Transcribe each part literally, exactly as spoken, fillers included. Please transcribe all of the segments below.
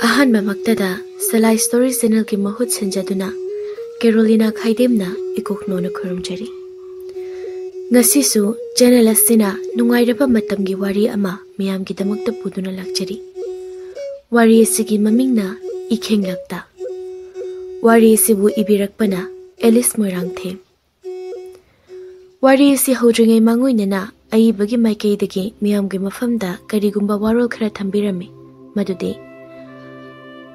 ꯑꯍꯥꯟꯕꯃꯛꯇꯗ ꯁꯂꯥꯏ story ꯆꯦꯅꯦꯜꯒꯤ ꯃꯍꯨꯠ ꯁꯤꯟꯖꯗꯨꯅ ꯀꯦꯔꯣꯂꯤꯅꯥ ꯈꯥꯏꯗꯦꯝꯅ ꯏꯀꯣꯛꯅꯣꯅ ꯈꯨꯔꯨꯝꯖꯔꯤ꯫ ꯉꯁꯤꯁꯨ channel ꯑꯁꯤꯅ ꯅꯨꯡꯉꯥꯏꯔꯕ ꯃꯇꯝꯒꯤ ꯋꯥꯔꯤ ꯑꯃ ꯃꯤꯌꯥꯝꯒꯤꯗꯃꯛꯇ ꯄꯨꯗꯨꯅ ꯂꯥꯛꯆꯔꯤ꯫ ꯋꯥꯔꯤ ꯑꯁꯤꯒꯤ ꯃꯃꯤꯡꯅ ꯏꯈꯦꯡꯂꯛꯇ꯫ ꯋꯥꯔꯤ ꯑꯁꯤꯕꯨ ꯏꯕꯤꯔꯛꯄꯅ ꯑꯦꯂꯤꯁ ꯃꯣꯏꯔꯥꯡꯊꯦꯝ꯫ ꯋꯥꯔꯤ ꯑꯁꯤ ꯍꯧꯗ꯭ꯔꯤꯉꯩ ꯃꯥꯡꯑꯣꯏꯅꯅ ꯑꯏꯕꯒꯤ ꯃꯥꯏꯀꯩꯗꯒꯤ ꯃꯤꯌꯥꯝꯒꯤ ꯃꯐꯝꯗ ꯀꯔꯤꯒꯨꯝꯕ ꯋꯥꯔꯣꯜ ꯈꯔ ꯊꯝꯕꯤꯔꯝꯃꯤ, ꯃꯗꯨꯗꯤ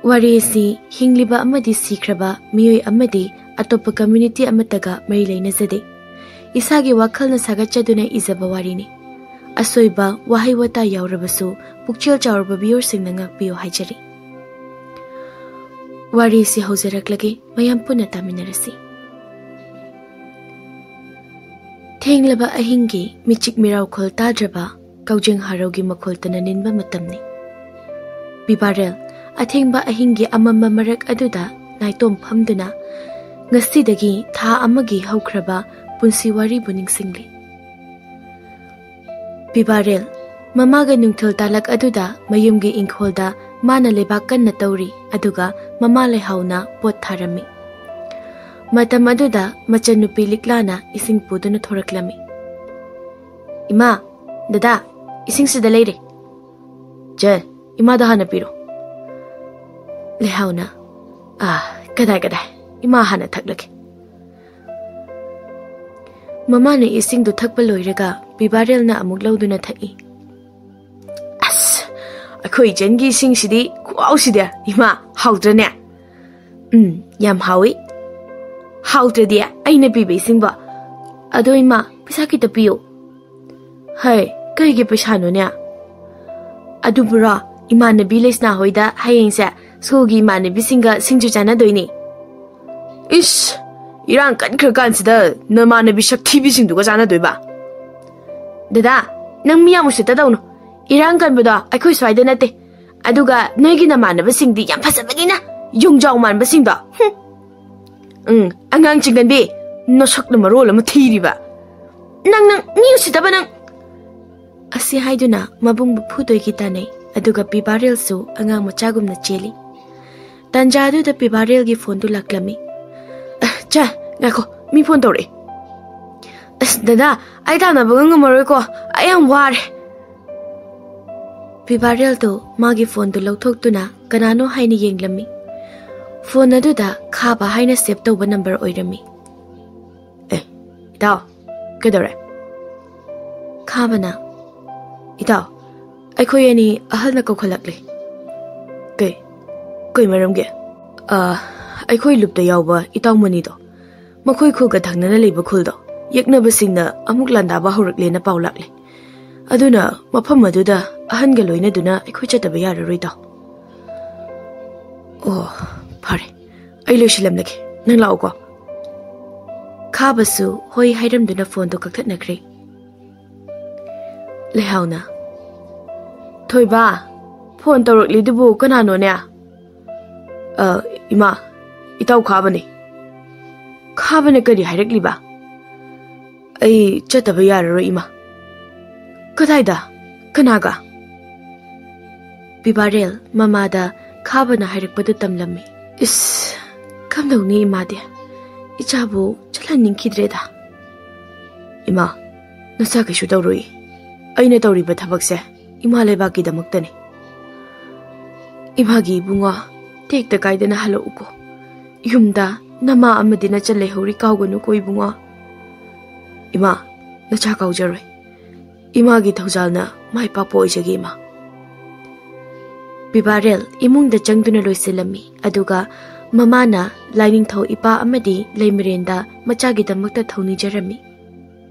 ꯋꯥꯔꯤ ꯑꯁꯤ ꯍꯤꯡꯂꯤꯕ ꯑꯃꯗꯤ ꯁꯤꯈ꯭ꯔꯕ ꯃꯤꯑꯣꯏ ꯑꯃꯗꯤ ꯑꯇꯣꯞꯄ ꯀꯝꯃ꯭ꯌꯨꯅꯤꯇꯤ ꯑꯃꯠꯇꯒ ꯃꯔꯤ ꯂꯩꯅꯖꯗꯦ꯫ ꯏꯁꯥꯒꯤ ꯋꯥꯈꯜꯅ ꯁꯥꯒꯠꯆꯗꯨꯅ ꯏꯖꯕ ꯋꯥꯔꯤꯅꯤ꯫ ꯑꯁꯣꯏꯕ ꯋꯥꯍꯩ ꯋꯥꯇꯥ ꯌꯥꯎꯔꯕꯁꯨ ꯄꯨꯛꯆꯦꯜ ꯆꯥꯎꯔꯕ ꯚꯤꯌꯨꯋꯔꯁꯤꯡꯅ ꯉꯥꯛꯄꯤꯌꯨ ꯍꯥꯏꯖꯔꯤ꯫ ꯋꯥꯔꯤ ꯑꯁꯤ ꯍꯧꯖꯔꯛꯂꯒꯦ, ꯃꯌꯥꯝ ꯄꯨꯟꯅ ꯇꯥꯃꯤꯟꯅꯔꯁꯤ꯫ ꯊꯦꯡꯂꯕ ꯑꯍꯤꯡꯒꯤ ꯃꯤꯆꯤꯛ ꯃꯤꯔꯥꯎꯈꯣꯜ ꯇꯥꯗ꯭ꯔꯕ ꯀꯧꯖꯦꯡ ꯍꯥꯔꯧꯒꯤ ꯃꯈꯣꯜꯇꯅ ꯅꯤꯟꯕ ꯃꯇꯝꯅꯤ꯫ ꯄꯤꯕꯥꯔꯦꯜ, ꯑꯊꯦꯡꯕ ꯑꯍꯤꯡꯒꯤ ꯑꯃꯝꯕ ꯃꯔꯛ ꯑꯗꯨꯗ ꯅꯥꯏꯇꯣꯝ ꯐꯝꯗꯨꯅ ꯉꯁꯤꯗꯒꯤ ꯊꯥ ꯑꯃꯒꯤ ꯍꯧꯈ꯭ꯔꯕ ꯄꯨꯟꯁꯤ ꯋꯥꯔꯤꯕꯨ ꯅꯤꯡꯁꯤꯡꯂꯤ꯫ ꯄꯤꯕꯥꯔꯦꯜ, ꯃꯃꯥꯒ ꯅꯨꯡꯊꯤꯜ ꯇꯥꯂꯛ ꯑꯗꯨꯗ ꯃꯌꯨꯝꯒꯤ ꯏꯪꯈꯣꯜꯗ ꯃꯥꯅ ꯂꯩꯕꯥꯛ ꯀꯟꯅ ꯇꯧꯔꯤ, ꯑꯗꯨꯒ ꯃꯃꯥ ꯂꯩꯍꯥꯎꯅ ꯄꯣꯠ ꯊꯥꯔꯝꯃꯤ꯫ ꯃꯇꯝ ꯑꯗꯨꯗ ꯃꯆꯟꯅꯨꯄꯤ ꯂꯤꯛꯂꯥꯅ ꯏꯁꯤꯡ ꯄꯨꯗꯨꯅ ꯊꯣꯔꯛꯂꯝꯃꯤ꯫ "ꯏꯃꯥ, ꯗꯗꯥ, ꯏꯁꯤꯡ ꯁꯤꯗ ꯂꯩꯔꯦ꯫ ꯆꯦ, ꯏꯃꯥꯗ ꯍꯥꯟꯅ ꯄꯤꯔꯣ꯫" ꯂꯩꯍꯥꯎꯅ, "ꯑꯥ, ꯀꯗꯥꯏ, ꯀꯗꯥꯏ, ꯏꯃꯥ ꯍꯥꯟꯅ ꯊꯛꯂꯒꯦ꯫" ꯃꯃꯥꯅ ꯏꯁꯤꯡꯗꯨ ꯊꯛꯄ ꯂꯣꯏꯔꯒ ꯄꯤꯕꯥꯔꯦꯜꯅ ꯑꯃꯨꯛ ꯂꯧꯗꯨꯅ ꯊꯛꯏ꯫ "ꯑꯁ, ꯑꯩꯈꯣꯏ ꯏꯆꯟꯒꯤ ꯏꯁꯤꯡꯁꯤꯗꯤ ꯈꯨꯍꯥꯎꯁꯤꯗꯤ, ꯏꯃꯥ, ꯍꯥꯎꯇ꯭ꯔꯅꯦ?" "ꯎꯝ, ꯌꯥꯝ ꯍꯥꯎꯏ꯫" "ꯍꯥꯎꯇ꯭ꯔꯗꯤ ꯑꯩꯅ ꯄꯤꯕ ꯏꯁꯤꯡꯕꯣ?" "ꯑꯗꯣ ꯏꯃꯥ, ꯄꯩꯁꯥ ꯈꯤꯇ ꯄꯤꯌꯨ꯫" "ꯍꯩ, ꯀꯩꯒꯤ ꯄꯩꯁꯥꯅꯣꯅꯦ?" "ꯑꯗꯨꯕꯨꯔꯣ, ꯏꯃꯥꯟꯅꯕꯤ ꯂꯩꯁꯅꯥ ꯍꯣꯏꯗ ꯍꯌꯦꯡꯁꯦ ꯁ꯭ꯀꯨꯜꯒꯤ ꯏꯃꯥꯟꯅꯕꯤꯁꯤꯡꯒ ꯁꯤꯡꯖꯨ ꯆꯥꯅꯗꯣꯏꯅꯦ꯫" "ꯏꯁ, ꯏꯔꯥꯡ ꯀꯟꯈ꯭ꯔꯀꯥꯟꯁꯤꯗ ꯅꯃꯥꯟꯅꯕꯤ ꯁꯛꯊꯤꯕꯤꯁꯤꯡꯗꯨꯒ ꯆꯥꯅꯗꯣꯏꯕ?" "ꯗꯗꯥ, ꯅꯪ ꯃꯤ ꯌꯥꯝ ꯎꯁꯤꯠꯇꯗꯧꯅꯨ꯫ ꯏꯔꯥꯡ ꯀꯟꯕꯗꯣ ꯑꯩꯈꯣꯏ ꯁ꯭ꯋꯥꯏꯗ ꯅꯠꯇꯦ꯫ ꯑꯗꯨꯒ ꯅꯣꯏꯒꯤ ꯅꯃꯥꯟꯅꯕꯁꯤꯡꯗꯤ ꯌꯥꯝ ꯐꯖꯕꯅꯤꯅ, ꯌꯣꯡꯖꯥꯎ ꯃꯥꯟꯕꯁꯤꯡꯗꯣ꯫ ꯍꯨꯝ꯫ ꯎꯝ, ꯑꯉꯥꯡ ꯆꯤꯡꯒꯟꯕꯤ, ꯅꯁꯛꯅ ꯃꯔꯣꯜ ꯑꯃ ꯊꯤꯔꯤꯕ꯫ ꯅꯪ, ꯅꯪ, ꯃꯤ ꯎꯁꯤꯠꯇꯕ ꯅꯪ!" ꯑꯁꯤ ꯍꯥꯏꯗꯨꯅ ꯃꯕꯨꯡꯕꯨ ꯐꯨꯗꯣꯏꯒꯤ ꯇꯥꯅꯩ꯫ ꯑꯗꯨꯒ ꯄꯤꯕꯥꯔꯦꯜꯁꯨ ꯑꯉꯥꯡ ꯃꯆꯥꯒꯨꯝꯅ ꯆꯦꯜꯂꯤ꯫ ꯇꯟꯖꯥꯗꯨꯗ ꯄꯤꯕꯥꯔꯦꯜꯒꯤ ꯐꯣꯟꯗꯨ ꯂꯥꯛꯂꯝꯃꯤ꯫ "ꯑ, ꯆꯦ, ꯉꯥꯏꯈꯣ, ꯃꯤ ꯐꯣꯟ ꯇꯧꯔꯛꯑꯦ꯫ ꯑꯁ, ꯗꯗꯥ, ꯑꯩ ꯇꯥꯟꯅꯕꯒ ꯉꯝꯃꯔꯣꯏꯀꯣ, ꯑꯩ ꯌꯥꯝ ꯋꯥꯔꯦ꯫" ꯄꯤꯕꯥꯔꯦꯜꯗꯨ ꯃꯥꯒꯤ ꯐꯣꯟꯗꯨ ꯂꯧꯊꯣꯛꯇꯨꯅ ꯀꯅꯥꯅꯣ ꯍꯥꯏꯅ ꯌꯦꯡꯂꯝꯃꯤ꯫ ꯐꯣꯟ ꯑꯗꯨꯗ ꯈꯥꯕ ꯍꯥꯏꯅ ꯁꯦꯚ ꯇꯧꯕ ꯅꯝꯕꯔ ꯑꯣꯏꯔꯝꯃꯤ꯫ "ꯑꯦ, ꯏꯇꯥꯎ, ꯀꯩꯗꯧꯔꯦ?" ꯈꯥꯕꯅ, "ꯏꯇꯥꯎ, ꯑꯩꯈꯣꯏ ꯑꯅꯤ ꯑꯍꯜꯅ ꯀꯧꯈꯠꯂꯛꯂꯦ꯫" "ꯀꯩ, ꯀꯩ ꯃꯔꯝꯒꯤ?" "ꯑ, ꯑꯩꯈꯣꯏ ꯂꯨꯞꯇ ꯌꯥꯎꯕ ꯏꯇꯥꯎ ꯃꯅꯤꯗꯣ, ꯃꯈꯣꯏ ꯈꯨꯜꯒ ꯊꯪꯅꯅ ꯂꯩꯕ ꯈꯨꯜꯗꯣ, ꯌꯦꯛꯅꯕꯁꯤꯡꯅ ꯑꯃꯨꯛ ꯂꯥꯟꯗꯥꯕ ꯍꯧꯔꯛꯂꯦꯅ ꯄꯥꯎ ꯂꯥꯛꯂꯦ꯫ ꯑꯗꯨꯅ ꯃꯐꯝ ꯑꯗꯨꯗ ꯑꯍꯟꯒ ꯂꯣꯏꯅꯗꯨꯅ ꯑꯩꯈꯣꯏ ꯆꯠꯇꯕ ꯌꯥꯔꯔꯣꯏ, ꯏꯇꯥꯎ꯫" "ꯑꯣ, ꯐꯔꯦ, ꯑꯩ ꯂꯣꯏꯁꯤꯜꯂꯝꯂꯒꯦ, ꯅꯪ ꯂꯥꯛꯎꯀꯣ꯫" ꯈꯥꯕꯁꯨ ꯍꯣꯏ ꯍꯥꯏꯔꯝꯗꯨꯅ ꯐꯣꯟꯗꯨ ꯀꯛꯊꯠꯅꯈ꯭ꯔꯦ꯫ ꯂꯩꯍꯥꯎꯅ, "ꯊꯣꯏꯕ, ꯐꯣꯟ ꯇꯧꯔꯛꯂꯤꯗꯨꯕꯨ ꯀꯅꯥꯅꯣꯅꯦ?" "ꯑ, ꯏꯃꯥ, ꯏꯇꯥꯎ ꯈꯥꯕꯅꯤ꯫" "ꯈꯥꯕꯅ ꯀꯔꯤ ꯍꯥꯏꯔꯛꯂꯤꯕ?" "ꯑꯩ ꯆꯠꯇꯕ ꯌꯥꯔꯔꯣꯏ, ꯏꯃꯥ꯫" "ꯀꯗꯥꯏꯗ? ꯀꯅꯥꯒ?" ꯄꯤꯕꯥꯔꯦꯜ ꯃꯃꯥꯗ ꯈꯥꯕꯅ ꯍꯥꯏꯔꯛꯄꯗꯨ ꯇꯝꯂꯝꯃꯤ꯫ "ꯏꯁ, ꯀꯝꯗꯧꯅꯤ ꯏꯃꯥꯗꯤ? ꯏꯆꯥꯕꯨ ꯆꯠꯍꯟꯅꯤꯡꯈꯤꯗ꯭ꯔꯦꯗ꯫" "ꯏꯃꯥ, ꯅꯆꯥ ꯀꯩꯁꯨ ꯇꯧꯔꯣꯏ꯫ ꯑꯩꯅ ꯇꯧꯔꯤꯕ ꯊꯕꯛꯁꯦ ꯏꯃꯥ ꯂꯩꯕꯥꯛꯀꯤꯗꯃꯛꯇꯅꯤ꯫" "ꯏꯃꯥꯒꯤ ꯏꯕꯨꯡꯉꯣ, ꯇꯦꯛꯇ ꯀꯥꯏꯗꯅ ꯍꯜꯂꯛꯎꯀꯣ꯫ ꯌꯨꯝꯗ ꯅꯃꯥ ꯑꯃꯗꯤ ꯅꯆꯟ ꯂꯩꯍꯧꯔꯤ, ꯀꯥꯎꯒꯅꯨꯀꯣ ꯏꯕꯨꯡꯉꯣ꯫" "ꯏꯃꯥ, ꯅꯆꯥ ꯀꯥꯎꯖꯔꯣꯏ꯫ ꯏꯃꯥꯒꯤ ꯊꯧꯖꯥꯜꯅ ꯃꯥꯏ ꯄꯥꯛꯄ ꯑꯣꯏꯖꯒꯦ, ꯏꯃꯥ꯫" ꯄꯤꯕꯥꯔꯦꯜ ꯏꯃꯨꯡꯗ ꯆꯪꯗꯨꯅ ꯂꯣꯏꯁꯤꯜꯂꯝꯃꯤ, ꯑꯗꯨꯒ ꯃꯃꯥꯅ ꯂꯥꯏꯅꯤꯡꯊꯧ ꯏꯄꯥ ꯑꯃꯗꯤ ꯂꯩꯃꯔꯦꯟꯗ ꯃꯆꯥꯒꯤꯗꯃꯛꯇ ꯊꯧꯅꯤꯖꯔꯝꯃꯤ꯫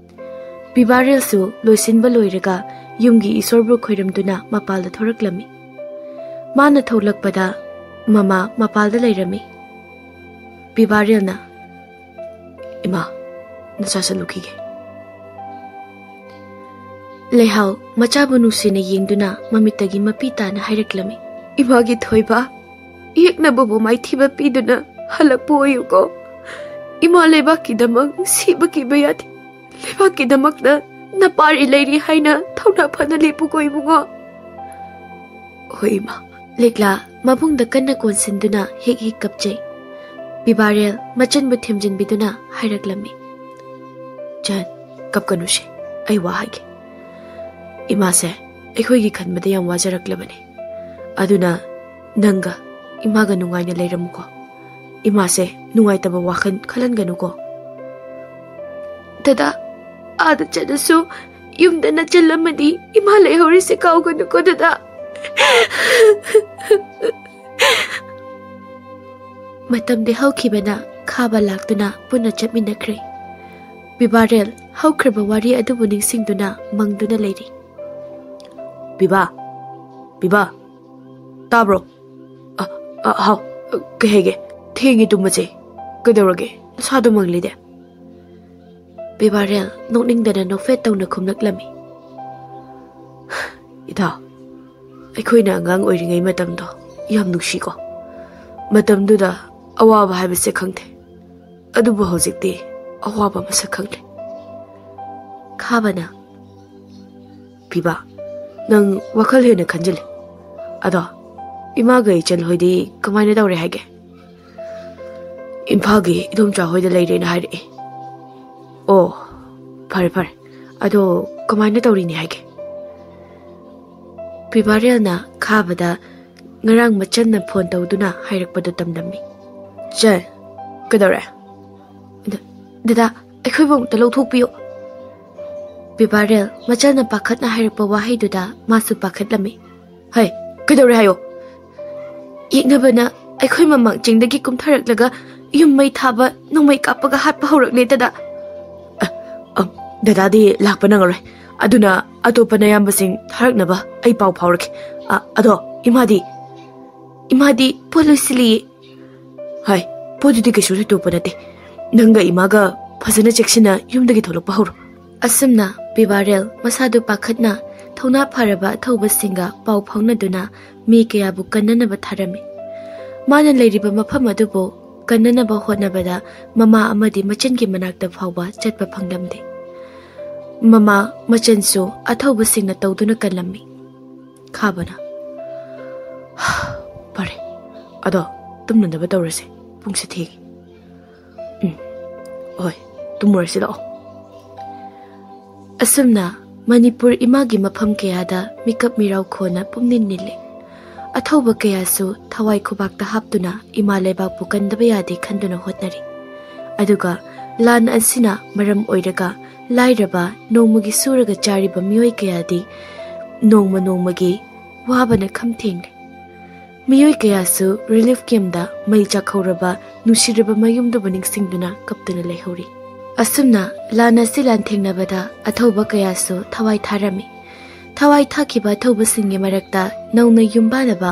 ꯄꯤꯕꯥꯔꯦꯜꯁꯨ ꯂꯣꯏꯁꯤꯟꯕ ꯂꯣꯏꯔꯒ ꯌꯨꯝꯒꯤ ꯏꯁꯣꯔꯕꯨ ꯈꯣꯏꯔꯝꯗꯨꯅ ꯃꯄꯥꯜꯗ ꯊꯣꯔꯛꯂꯝꯃꯤ꯫ ꯃꯥꯅ ꯊꯣꯛꯂꯛꯄꯗ ꯃꯃꯥ ꯃꯄꯥꯜꯗ ꯂꯩꯔꯝꯃꯤ꯫ ꯄꯤꯕꯥꯔꯦꯜꯅ, "ꯏꯃꯥ, ꯅꯆꯥ ꯆꯠꯂꯨꯈꯤꯒꯦ꯫" ꯂꯩꯍꯥꯎ ꯃꯆꯥꯕꯨ ꯅꯨꯡꯁꯤꯅ ꯌꯦꯡꯗꯨꯅ ꯃꯃꯤꯠꯇꯒꯤ ꯃꯄꯤ ꯇꯥꯅ ꯍꯥꯏꯔꯛꯂꯝꯃꯤ꯫ "ꯏꯃꯥꯒꯤ ꯊꯣꯏꯕ, ꯌꯦꯛꯅꯕꯕꯨ ꯃꯥꯏꯊꯤꯕ ꯄꯤꯗꯨꯅ ꯍꯜꯂꯛꯄ ꯑꯣꯏꯌꯨꯀꯣ꯫ ꯏꯃꯥ ꯂꯩꯕꯥꯛꯀꯤꯗꯃꯛ ꯁꯤꯕ ꯀꯤꯕ ꯌꯥꯗꯦ꯫ ꯂꯩꯕꯥꯛꯀꯤꯗꯃꯛꯇ ꯅꯄꯥꯔꯤ ꯂꯩꯔꯤ ꯍꯥꯏꯅ ꯊꯧꯅꯥ ꯐꯅ ꯂꯦꯞꯄꯨꯀꯣ ꯏꯕꯨꯡꯉꯣ꯫" ꯍꯣꯏ ꯏꯃꯥ꯫ ꯂꯤꯛꯂꯥ ꯃꯕꯨꯡꯗ ꯀꯟꯅ ꯀꯣꯟꯁꯤꯟꯗꯨꯅ ꯍꯤꯛ ꯍꯤꯛ ꯀꯞꯆꯩ꯫ ꯕꯤꯕꯥꯔꯦꯜ ꯃꯆꯟꯕꯨ ꯊꯦꯝꯖꯤꯟꯕꯤꯗꯨꯅ ꯍꯥꯏꯔꯛꯂꯝꯃꯤ, "ꯆꯟ, ꯀꯞꯀꯅꯨꯁꯦ, ꯑꯩ ꯋꯥ ꯍꯥꯏꯒꯦ꯫ ꯏꯃꯥꯁꯦ ꯑꯩꯈꯣꯏꯒꯤ ꯈꯟꯕꯗ ꯌꯥꯝ ꯋꯥꯖꯔꯛꯂꯕꯅꯤ꯫ ꯑꯗꯨꯅ ꯅꯪꯒ ꯏꯃꯥꯒ ꯅꯨꯡꯉꯥꯏꯅ ꯂꯩꯔꯝꯃꯨꯀꯣ꯫ ꯏꯃꯥꯁꯦ ꯅꯨꯡꯉꯥꯏꯇꯕ ꯋꯥꯈꯜ ꯈꯜꯍꯟꯒꯅꯨꯀꯣ꯫" "ꯗꯗꯥ, ꯑꯥꯗ ꯆꯠꯂꯁꯨ ꯌꯨꯝꯗ ꯅꯆꯜ ꯑꯃꯗꯤ ꯏꯃꯥ ꯂꯩꯍꯧꯔꯤꯁꯦ ꯀꯥꯎꯒꯅꯨꯀꯣ ꯗꯗꯥ꯫" ꯃꯇꯝꯗꯤ ꯍꯧꯈꯤꯕꯅ ꯈꯥꯕ ꯂꯥꯛꯇꯨꯅ ꯄꯨꯟꯅ ꯆꯠꯃꯤꯟꯅꯈ꯭ꯔꯦ꯫ ꯕꯤꯕꯥꯔꯦꯜ ꯍꯧꯈ꯭ꯔꯕ ꯋꯥꯔꯤ ꯑꯗꯨꯕꯨ ꯅꯤꯡꯁꯤꯡꯗꯨꯅ ꯃꯪꯗꯨꯅ ꯂꯩꯔꯤ꯫ "ꯕꯤꯕꯥ, ꯕꯤꯕꯥ, ꯇꯥꯕ꯭ꯔꯣ? ꯑ, ꯑ, ꯍꯥꯎ, ꯀꯩ ꯍꯥꯏꯒꯦ? ꯊꯦꯡꯉꯦ ꯇꯨꯝꯕꯁꯦ꯫ ꯀꯩꯗꯧꯔꯒꯦ? ꯅꯁꯥꯗꯣ ꯃꯪꯂꯤꯗꯦ?" ꯕꯤꯕꯥꯔꯦꯜ ꯅꯣꯛꯅꯤꯡꯗꯅ ꯅꯣꯛꯐꯦꯠ ꯇꯧꯅ ꯈꯨꯝꯂꯛꯂꯝꯃꯤ꯫ "ꯏꯇꯥ, ꯑꯩꯈꯣꯏꯅ ꯑꯉꯥꯡ ꯑꯣꯏꯔꯤꯉꯩ ꯃꯇꯝꯗꯣ ꯌꯥꯝ ꯅꯨꯡꯁꯤꯀꯣ꯫ ꯃꯇꯝꯗꯨꯗ ꯑꯋꯥꯕ ꯍꯥꯏꯕꯁꯦ ꯈꯪꯗꯦ꯫ ꯑꯗꯨꯕꯨ ꯍꯧꯖꯤꯛꯇꯤ ꯑꯋꯥꯕ ꯃꯁꯛ ꯈꯪꯂꯦ꯫" ꯈꯥꯕꯅ, "ꯕꯤꯕꯥ, ꯅꯪ ꯋꯥꯈꯜ ꯍꯦꯟꯅ ꯈꯟꯖꯤꯜꯂꯦ꯫ ꯑꯗꯣ ꯏꯃꯥꯒ ꯏꯆꯜ ꯍꯣꯏꯗꯤ ꯀꯃꯥꯏꯅ ꯇꯧꯔꯦ ꯍꯥꯏꯒꯦ?" "ꯏꯝꯐꯥꯜꯒꯤ ꯏꯗꯣꯝꯆꯥ ꯍꯣꯏꯗ ꯂꯩꯔꯦꯅ ꯍꯥꯏꯔꯛꯑꯦ꯫" "ꯑꯣ, ꯐꯔꯦ ꯐꯔꯦ꯫ ꯑꯗꯣ ꯀꯃꯥꯏꯅ ꯇꯧꯔꯤꯅꯤ ꯍꯥꯏꯒꯦ?" ꯕꯤꯕꯥꯔꯦꯜꯅ ꯈꯥꯕꯗ ꯉꯔꯥꯡ ꯃꯆꯟꯅ ꯐꯣꯟ ꯇꯧꯗꯨꯅ ꯍꯥꯏꯔꯛꯄꯗꯨ ꯇꯝꯂꯝꯃꯤ꯫ "ꯆꯟ, ꯀꯩꯗꯧꯔꯦ?" "ꯗ-, ꯗꯗꯥ, ꯑꯩꯈꯣꯏꯕꯨ ꯑꯃꯨꯛꯇ ꯂꯧꯊꯣꯛꯄꯤꯌꯨ꯫" ꯕꯤꯕꯥꯔꯦꯜ ꯃꯆꯟꯅ ꯄꯥꯈꯠꯅ ꯍꯥꯏꯔꯛꯄ ꯋꯥꯍꯩꯗꯨꯗ ꯃꯥꯁꯨ ꯄꯥꯈꯠꯂꯝꯃꯤ꯫ "ꯍꯩ, ꯀꯩꯗꯧꯔꯦ ꯍꯥꯏꯌꯣ?" "ꯌꯦꯛꯅꯕꯅ ꯑꯩꯈꯣꯏ ꯃꯃꯥꯡ ꯆꯤꯡꯗꯒꯤ ꯀꯨꯝꯊꯔꯛꯂꯒ ꯌꯨꯝ ꯃꯩ ꯊꯥꯕ, ꯅꯣꯡꯃꯩ ꯀꯥꯞꯄꯒ ꯍꯥꯠꯄ ꯍꯧꯔꯛꯂꯦ ꯗꯗꯥ꯫" "ꯑ, ꯑ, ꯗꯗꯥꯗꯤ ꯂꯥꯛꯄ ꯅꯪꯉꯔꯣꯏ꯫ ꯑꯗꯨꯅ ꯑꯇꯣꯞꯄ ꯅꯌꯥꯝꯕꯁꯤꯡ ꯊꯥꯔꯛꯅꯕ ꯑꯩ ꯄꯥꯎ ꯐꯥꯎꯔꯛꯀꯦ꯫ ꯑ, ꯑꯗꯣ ꯏꯃꯥꯗꯤ?" "ꯏꯃꯥꯗꯤ ꯄꯣꯠ ꯂꯣꯏꯁꯤꯜꯂꯤꯌꯦ꯫" "ꯍꯥꯏ, ꯄꯣꯠꯇꯨꯗꯤ ꯀꯩꯁꯨ ꯊꯣꯏꯗꯣꯛꯄ ꯅꯠꯇꯦ꯫ ꯅꯪꯒ ꯏꯃꯥꯒ ꯐꯖꯅ ꯆꯦꯛꯁꯤꯟꯅ ꯌꯨꯝꯗꯒꯤ ꯊꯣꯛꯂꯛꯄ ꯍꯧꯔꯣ꯫" ꯑꯁꯨꯝꯅ ꯕꯤꯕꯥꯔꯦꯜ ꯃꯁꯥꯗꯨ ꯄꯥꯈꯠꯅ ꯊꯧꯅꯥ ꯐꯔꯕ ꯑꯊꯧꯕꯁꯤꯡꯒ ꯄꯥꯎ ꯐꯥꯎꯅꯗꯨꯅ ꯃꯤ ꯀꯌꯥꯕꯨ ꯀꯟꯅꯅꯕ ꯊꯥꯔꯝꯃꯤ꯫ ꯃꯥꯅ ꯂꯩꯔꯤꯕ ꯃꯐꯝ ꯑꯗꯨꯕꯨ ꯀꯟꯅꯅꯕ ꯍꯣꯠꯅꯕꯗ ꯃꯃꯥ ꯑꯃꯗꯤ ꯃꯆꯟꯒꯤ ꯃꯅꯥꯛꯇ ꯐꯥꯎꯕ ꯆꯠꯄ ꯐꯪꯂꯝꯗꯦ꯫ ꯃꯃꯥ ꯃꯆꯟꯁꯨ ꯑꯊꯧꯕꯁꯤꯡꯅ ꯇꯧꯗꯨꯅ ꯀꯜꯂꯝꯃꯤ꯫ ꯈꯥꯕꯅ, ꯑꯗꯣ, ꯇꯨꯝꯅꯅꯕ ꯇꯧꯔꯁꯦ꯫ ꯄꯨꯡꯁꯦ ꯊꯦꯡꯉꯦ꯫ ꯎꯝ, ꯍꯣꯏ, ꯇꯨꯝꯃꯨꯔꯁꯤ ꯂꯥꯛꯑꯣ꯫ ꯑꯁꯨꯝꯅ ꯃꯅꯤꯄꯨꯔ ꯏꯃꯥꯒꯤ ꯃꯐꯝ ꯀꯌꯥꯗ ꯃꯤꯀꯞ ꯃꯤꯔꯥꯎ ꯈꯣꯟꯅ ꯄꯨꯝꯅꯤꯟ ꯅꯤꯜꯂꯤ꯫ ꯑꯊꯧꯕ ꯀꯌꯥꯁꯨ ꯊꯋꯥꯏ ꯈꯨꯕꯥꯛꯇ ꯍꯥꯞꯇꯨꯅ ꯏꯃꯥ ꯂꯩꯕꯥꯛꯄꯨ ꯀꯟꯗꯕ ꯌꯥꯗꯦ ꯈꯟꯗꯨꯅ ꯍꯣꯠꯅꯔꯤ꯫ ꯑꯗꯨꯒ ꯂꯥꯟ ꯑꯁꯤꯅ ꯃꯔꯝ ꯑꯣꯏꯔꯒ ꯂꯥꯏꯔꯕ, ꯅꯣꯡꯃꯒꯤ ꯁꯨꯔꯒ ꯆꯥꯔꯤꯕ ꯃꯤꯑꯣꯏ ꯀꯌꯥꯗꯤ ꯅꯣꯡꯃ ꯅꯣꯡꯃꯒꯤ ꯋꯥꯕꯅ ꯈꯝ ꯊꯦꯡꯂꯦ꯫ ꯃꯤꯑꯣꯏ ꯀꯌꯥꯁꯨ ꯔꯤꯂꯤꯐ ꯀꯦꯝꯞꯇ ꯃꯩ ꯆꯥꯛꯍꯧꯔꯕ ꯅꯨꯡꯁꯤꯔꯕ ꯃꯌꯨꯝꯗꯨꯕꯨ ꯅꯤꯡꯁꯤꯡꯗꯨꯅ ꯀꯞꯇꯨꯅ ꯂꯩꯍꯧꯔꯤ꯫ ꯑꯁꯨꯝꯅ ꯂꯥꯟ ꯑꯁꯤ ꯂꯥꯟꯊꯦꯡꯅꯕꯗ ꯑꯊꯧꯕ ꯀꯌꯥꯁꯨ ꯊꯋꯥꯏ ꯊꯥꯔꯝꯃꯤ꯫ ꯊꯋꯥꯏ ꯊꯥꯈꯤꯕ ꯑꯊꯧꯕꯁꯤꯡꯒꯤ ꯃꯔꯛꯇ ꯅꯧꯅ ꯌꯨꯝꯕꯥꯅꯕ,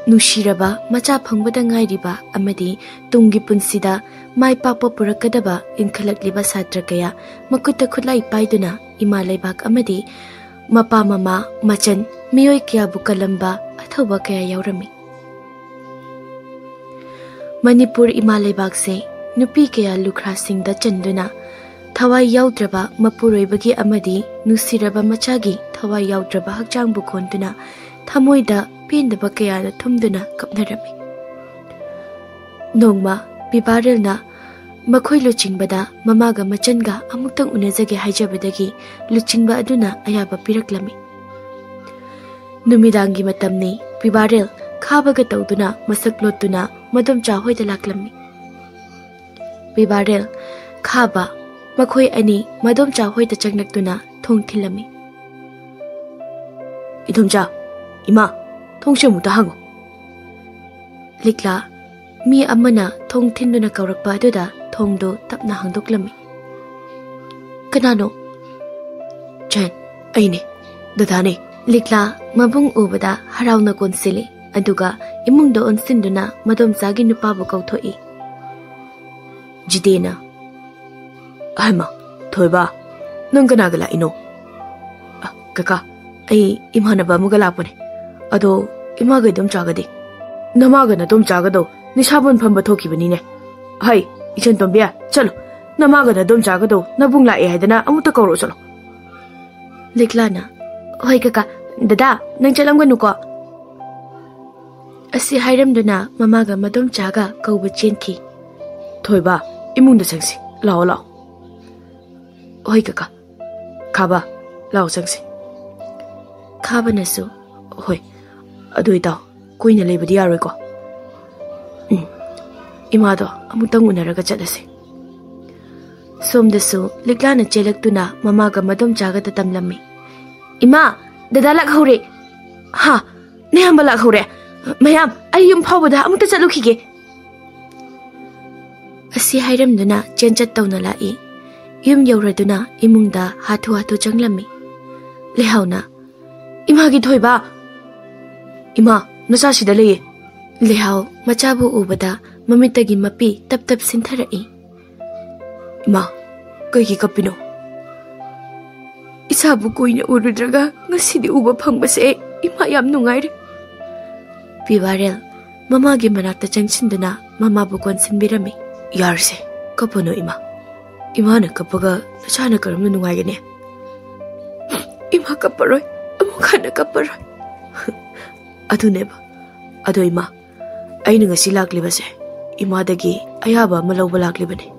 ꯅꯨꯡꯁꯤꯔꯕ ꯃꯆꯥ ꯐꯪꯕꯗ ꯉꯥꯏꯔꯤꯕ ꯑꯃꯗꯤ ꯇꯨꯡꯒꯤ ꯄꯨꯟꯁꯤꯗ ꯃꯥꯏ ꯄꯥꯛꯄ ꯄꯨꯔꯛꯀꯗꯕ ꯏꯟꯈꯠꯂꯛꯂꯤꯕ ꯁꯥꯇ꯭ꯔ ꯀꯌꯥ ꯃꯈꯨꯠꯇ ꯈꯨꯠꯂꯥꯏ ꯄꯥꯏꯗꯨꯅ ꯏꯃꯥ ꯂꯩꯕꯥꯛ ꯑꯃꯗꯤ ꯃꯄꯥ ꯃꯃꯥ ꯃꯆꯟ ꯃꯤꯑꯣꯏ ꯀꯌꯥꯕꯨ ꯀꯜꯂꯝꯕ ꯑꯊꯧꯕ ꯀꯌꯥ ꯌꯥꯎꯔꯝꯃꯤ꯫ ꯃꯅꯤꯄꯨꯔ ꯏꯃꯥ ꯂꯩꯕꯥꯛꯁꯦ ꯅꯨꯄꯤ ꯀꯌꯥ ꯂꯨꯈ꯭ꯔꯥꯁꯤꯡꯗ ꯆꯟꯗꯨꯅ ꯊꯋꯥꯏ ꯌꯥꯎꯗ꯭ꯔꯕ ꯃꯄꯨꯔꯣꯏꯕꯒꯤ ꯑꯃꯗꯤ ꯅꯨꯡꯁꯤꯔꯕ ꯃꯆꯥꯒꯤ ꯊꯋꯥꯏ ꯌꯥꯎꯗ꯭ꯔꯕ ꯍꯛꯆꯥꯡꯕꯨ ꯀꯣꯟꯗꯨꯅ ꯊꯃꯣꯏꯗ ꯄꯦꯟꯗꯕ ꯀꯌꯥꯅ ꯊꯨꯝꯗꯨꯅ ꯀꯞꯅꯔꯝꯃꯤ꯫ ꯅꯣꯡꯃ ꯄꯤꯕꯥꯔꯦꯜꯅ ꯃꯈꯣꯏ ꯂꯨꯆꯤꯡꯕꯗ ꯃꯃꯥꯒ ꯃꯆꯟꯒ ꯑꯃꯨꯛꯇꯪ ꯎꯅꯖꯒꯦ ꯍꯥꯏꯖꯕꯗꯒꯤ ꯂꯨꯆꯤꯡꯕ ꯑꯗꯨꯅ ꯑꯌꯥꯕ ꯄꯤꯔꯛꯂꯝꯃꯤ꯫ ꯅꯨꯃꯤꯗꯥꯡꯒꯤ ꯃꯇꯝꯅꯤ꯫ ꯄꯤꯕꯥꯔꯦꯜ ꯈꯥꯕꯒ ꯇꯧꯗꯨꯅ ꯃꯁꯛ ꯂꯣꯠꯇꯨꯅ ꯃꯗꯣꯝꯆꯥ ꯍꯣꯏꯗ ꯂꯥꯛꯂꯝꯃꯤ꯫ ꯄꯤꯕꯥꯔꯦꯜ, ꯈꯥꯕ, ꯃꯈꯣꯏ ꯑꯅꯤ ꯃꯗꯣꯝꯆꯥ ꯍꯣꯏꯗ ꯆꯪꯂꯛꯇꯨꯅ ꯊꯣꯡ ꯊꯤꯜꯂꯝꯃꯤ꯫ "ꯏꯗꯣꯝꯆꯥ, ꯏꯃꯥ, ꯊꯣꯡꯁꯦ ꯑꯃꯨꯛꯇ ꯍꯥꯡꯉꯨ꯫" ꯂꯤꯛꯂꯥ, ꯃꯤ ꯑꯃꯅ ꯊꯣꯡ ꯊꯤꯟꯗꯨꯅ ꯀꯧꯔꯛꯄ ꯑꯗꯨꯗ ꯊꯣꯡꯗꯨ ꯇꯞꯅ ꯍꯥꯡꯗꯣꯛꯂꯝꯃꯤ꯫ "ꯀꯅꯥꯅꯣ?" "ꯖꯦꯟ, ꯑꯩꯅꯦ, ꯗꯗꯥꯅꯦ꯫" ꯂꯤꯛꯂꯥ ꯃꯕꯨꯡ ꯎꯕꯗ ꯍꯔꯥꯎꯅ ꯀꯣꯟꯁꯤꯜꯂꯤ, ꯑꯗꯨꯒ ꯏꯃꯨꯡꯗ ꯑꯣꯟꯁꯤꯟꯗꯨꯅ ꯃꯗꯣꯝꯆꯥꯒꯤ ꯅꯨꯄꯥꯕꯨ ꯀꯧꯊꯣꯛꯏ꯫ ꯖꯤꯗꯦꯅ, "ꯍꯩꯃꯥ, ꯊꯣꯏꯕ, ꯅꯪ ꯀꯅꯥꯒ ꯂꯥꯛꯏꯅꯣ?" "ꯑ, ꯀꯀꯥ, ꯑꯩ ꯏꯃꯥꯟꯅꯕ ꯑꯃꯒ ꯂꯥꯛꯄꯅꯦ꯫ ꯑꯗꯣ ꯏꯃꯥꯒ ꯏꯗꯣꯝꯆꯥꯒꯗꯤ?" "ꯅꯃꯥꯒ ꯅꯗꯣꯝꯆꯥꯒꯗꯣ ꯅꯤꯁꯥꯕꯣꯟ ꯐꯝꯕ ꯊꯣꯛꯈꯤꯕꯅꯤꯅꯦ꯫ ꯍꯩ, ꯏꯆꯟ ꯇꯣꯝꯕꯤ, ꯆꯠꯂꯣ, ꯅꯃꯥꯒ ꯅꯗꯣꯝꯆꯥꯒꯗꯣ ꯅꯕꯨꯡ ꯂꯥꯛꯑꯦ ꯍꯥꯏꯗꯅ ꯑꯃꯨꯛꯇ ꯀꯧꯔꯛꯑꯣ ꯆꯠꯂꯣ꯫" ꯂꯤꯛꯂꯥꯅ, "ꯍꯣꯏ ꯀꯀꯥ, ꯗꯗꯥ, ꯅꯪ ꯆꯠꯂꯝꯒꯅꯨꯀꯣ꯫" ꯑꯁꯤ ꯍꯥꯏꯔꯝꯗꯨꯅ ꯃꯃꯥꯒ ꯃꯗꯣꯝꯆꯥꯒ ꯀꯧꯕ ꯆꯦꯟꯈꯤ꯫ "ꯊꯣꯏꯕ, ꯏꯃꯨꯡꯗ ꯆꯪꯁꯤ꯫ ꯂꯥꯛꯑꯣ, ꯂꯥꯛꯑꯣ꯫" "ꯍꯣꯏ ꯀꯀꯥ꯫ ꯈꯥꯕ, ꯂꯥꯛꯑꯣ ꯆꯪꯁꯤ꯫" ꯈꯥꯕꯅꯁꯨ, "ꯍꯣꯏ, ꯑꯗꯨ ꯏꯇꯥꯎ, ꯀꯨꯏꯅ ꯂꯩꯕꯗꯤ ꯌꯥꯔꯣꯏꯀꯣ?" "ꯎꯝ, ꯏꯃꯥꯗꯣ ꯑꯃꯨꯛꯇꯪ ꯎꯅꯔꯒ ꯆꯠꯂꯁꯤ꯫" ꯁꯣꯝꯗꯁꯨ ꯂꯤꯛꯂꯥꯅ ꯆꯦꯜꯂꯛꯇꯨꯅ ꯃꯃꯥꯒ ꯃꯗꯣꯝꯆꯥꯒꯗ ꯇꯝꯂꯝꯃꯤ꯫ "ꯏꯃꯥ, ꯗꯗꯥ ꯂꯥꯛꯍꯧꯔꯦ!" "ꯍꯥ? ꯅꯌꯥꯝꯕ ꯂꯥꯛꯍꯧꯔꯦ? ꯃꯌꯥꯝ, ꯑꯩ ꯌꯨꯝ ꯐꯥꯎꯕꯗ ꯑꯃꯨꯛꯇ ꯆꯠꯂꯨꯈꯤꯒꯦ꯫" ꯑꯁꯤ ꯍꯥꯏꯔꯝꯗꯨꯅ ꯆꯦꯟꯆꯠ ꯇꯧꯅ ꯂꯥꯛꯏ꯫ ꯌꯨꯝ ꯌꯧꯔꯗꯨꯅ ꯏꯃꯨꯡꯗ ꯍꯥꯊꯨ ꯍꯥꯊꯨ ꯆꯪꯂꯝꯃꯤ꯫ ꯂꯩꯍꯥꯎꯅ, "ꯏꯃꯥꯒꯤ ꯊꯣꯏꯕ!" "ꯏꯃꯥ, ꯅꯆꯥꯁꯤꯗ ꯂꯩꯌꯦ꯫" ꯂꯩꯍꯥꯎ ꯃꯆꯥꯕꯨ ꯎꯕꯗ ꯃꯃꯤꯠꯇꯒꯤ ꯃꯄꯤ ꯇꯞ ꯇꯞ ꯁꯤꯟꯊꯔꯛꯏ꯫ "ꯏꯃꯥ, ꯀꯩꯒꯤ ꯀꯞꯄꯤꯅꯣ?" "ꯏꯆꯥꯕꯨ ꯀꯨꯏꯅ ꯎꯔꯨꯗ꯭ꯔꯒ ꯉꯁꯤꯗꯤ ꯎꯕ ꯐꯪꯕꯁꯦ ꯑꯩ ꯏꯃꯥ ꯌꯥꯝ ꯅꯨꯡꯉꯥꯏꯔꯦ꯫" ꯄꯤꯕꯥꯔꯦꯜ ꯃꯃꯥꯒꯤ ꯃꯅꯥꯛꯇ ꯆꯪꯁꯤꯟꯗꯨꯅ ꯃꯃꯥꯕꯨ ꯀꯣꯟꯁꯤꯟꯕꯤꯔꯝꯃꯤ꯫ "ꯌꯥꯔꯁꯦ, ꯀꯞꯄꯅꯨ ꯏꯃꯥ꯫ ꯏꯃꯥꯅ ꯀꯞꯄꯒ ꯅꯆꯥꯅ ꯀꯔꯝꯅ ꯅꯨꯡꯉꯥꯏꯒꯅꯤ? ꯏꯃꯥ ꯀꯞꯄꯔꯣꯏ, ꯑꯃꯨꯛ ꯍꯟꯅ ꯀꯞꯄꯔꯣꯏ꯫" "ꯑꯗꯨꯅꯦꯕ꯫ ꯑꯗꯣ ꯏꯃꯥ, ꯑꯩꯅ ꯉꯁꯤ ꯂꯥꯛꯂꯤꯕꯁꯦ ꯏꯃꯥꯗꯒꯤ ꯑꯌꯥꯕ ꯑꯃ ꯂꯧꯕ ꯂꯥꯛꯂꯤꯕꯅꯤ꯫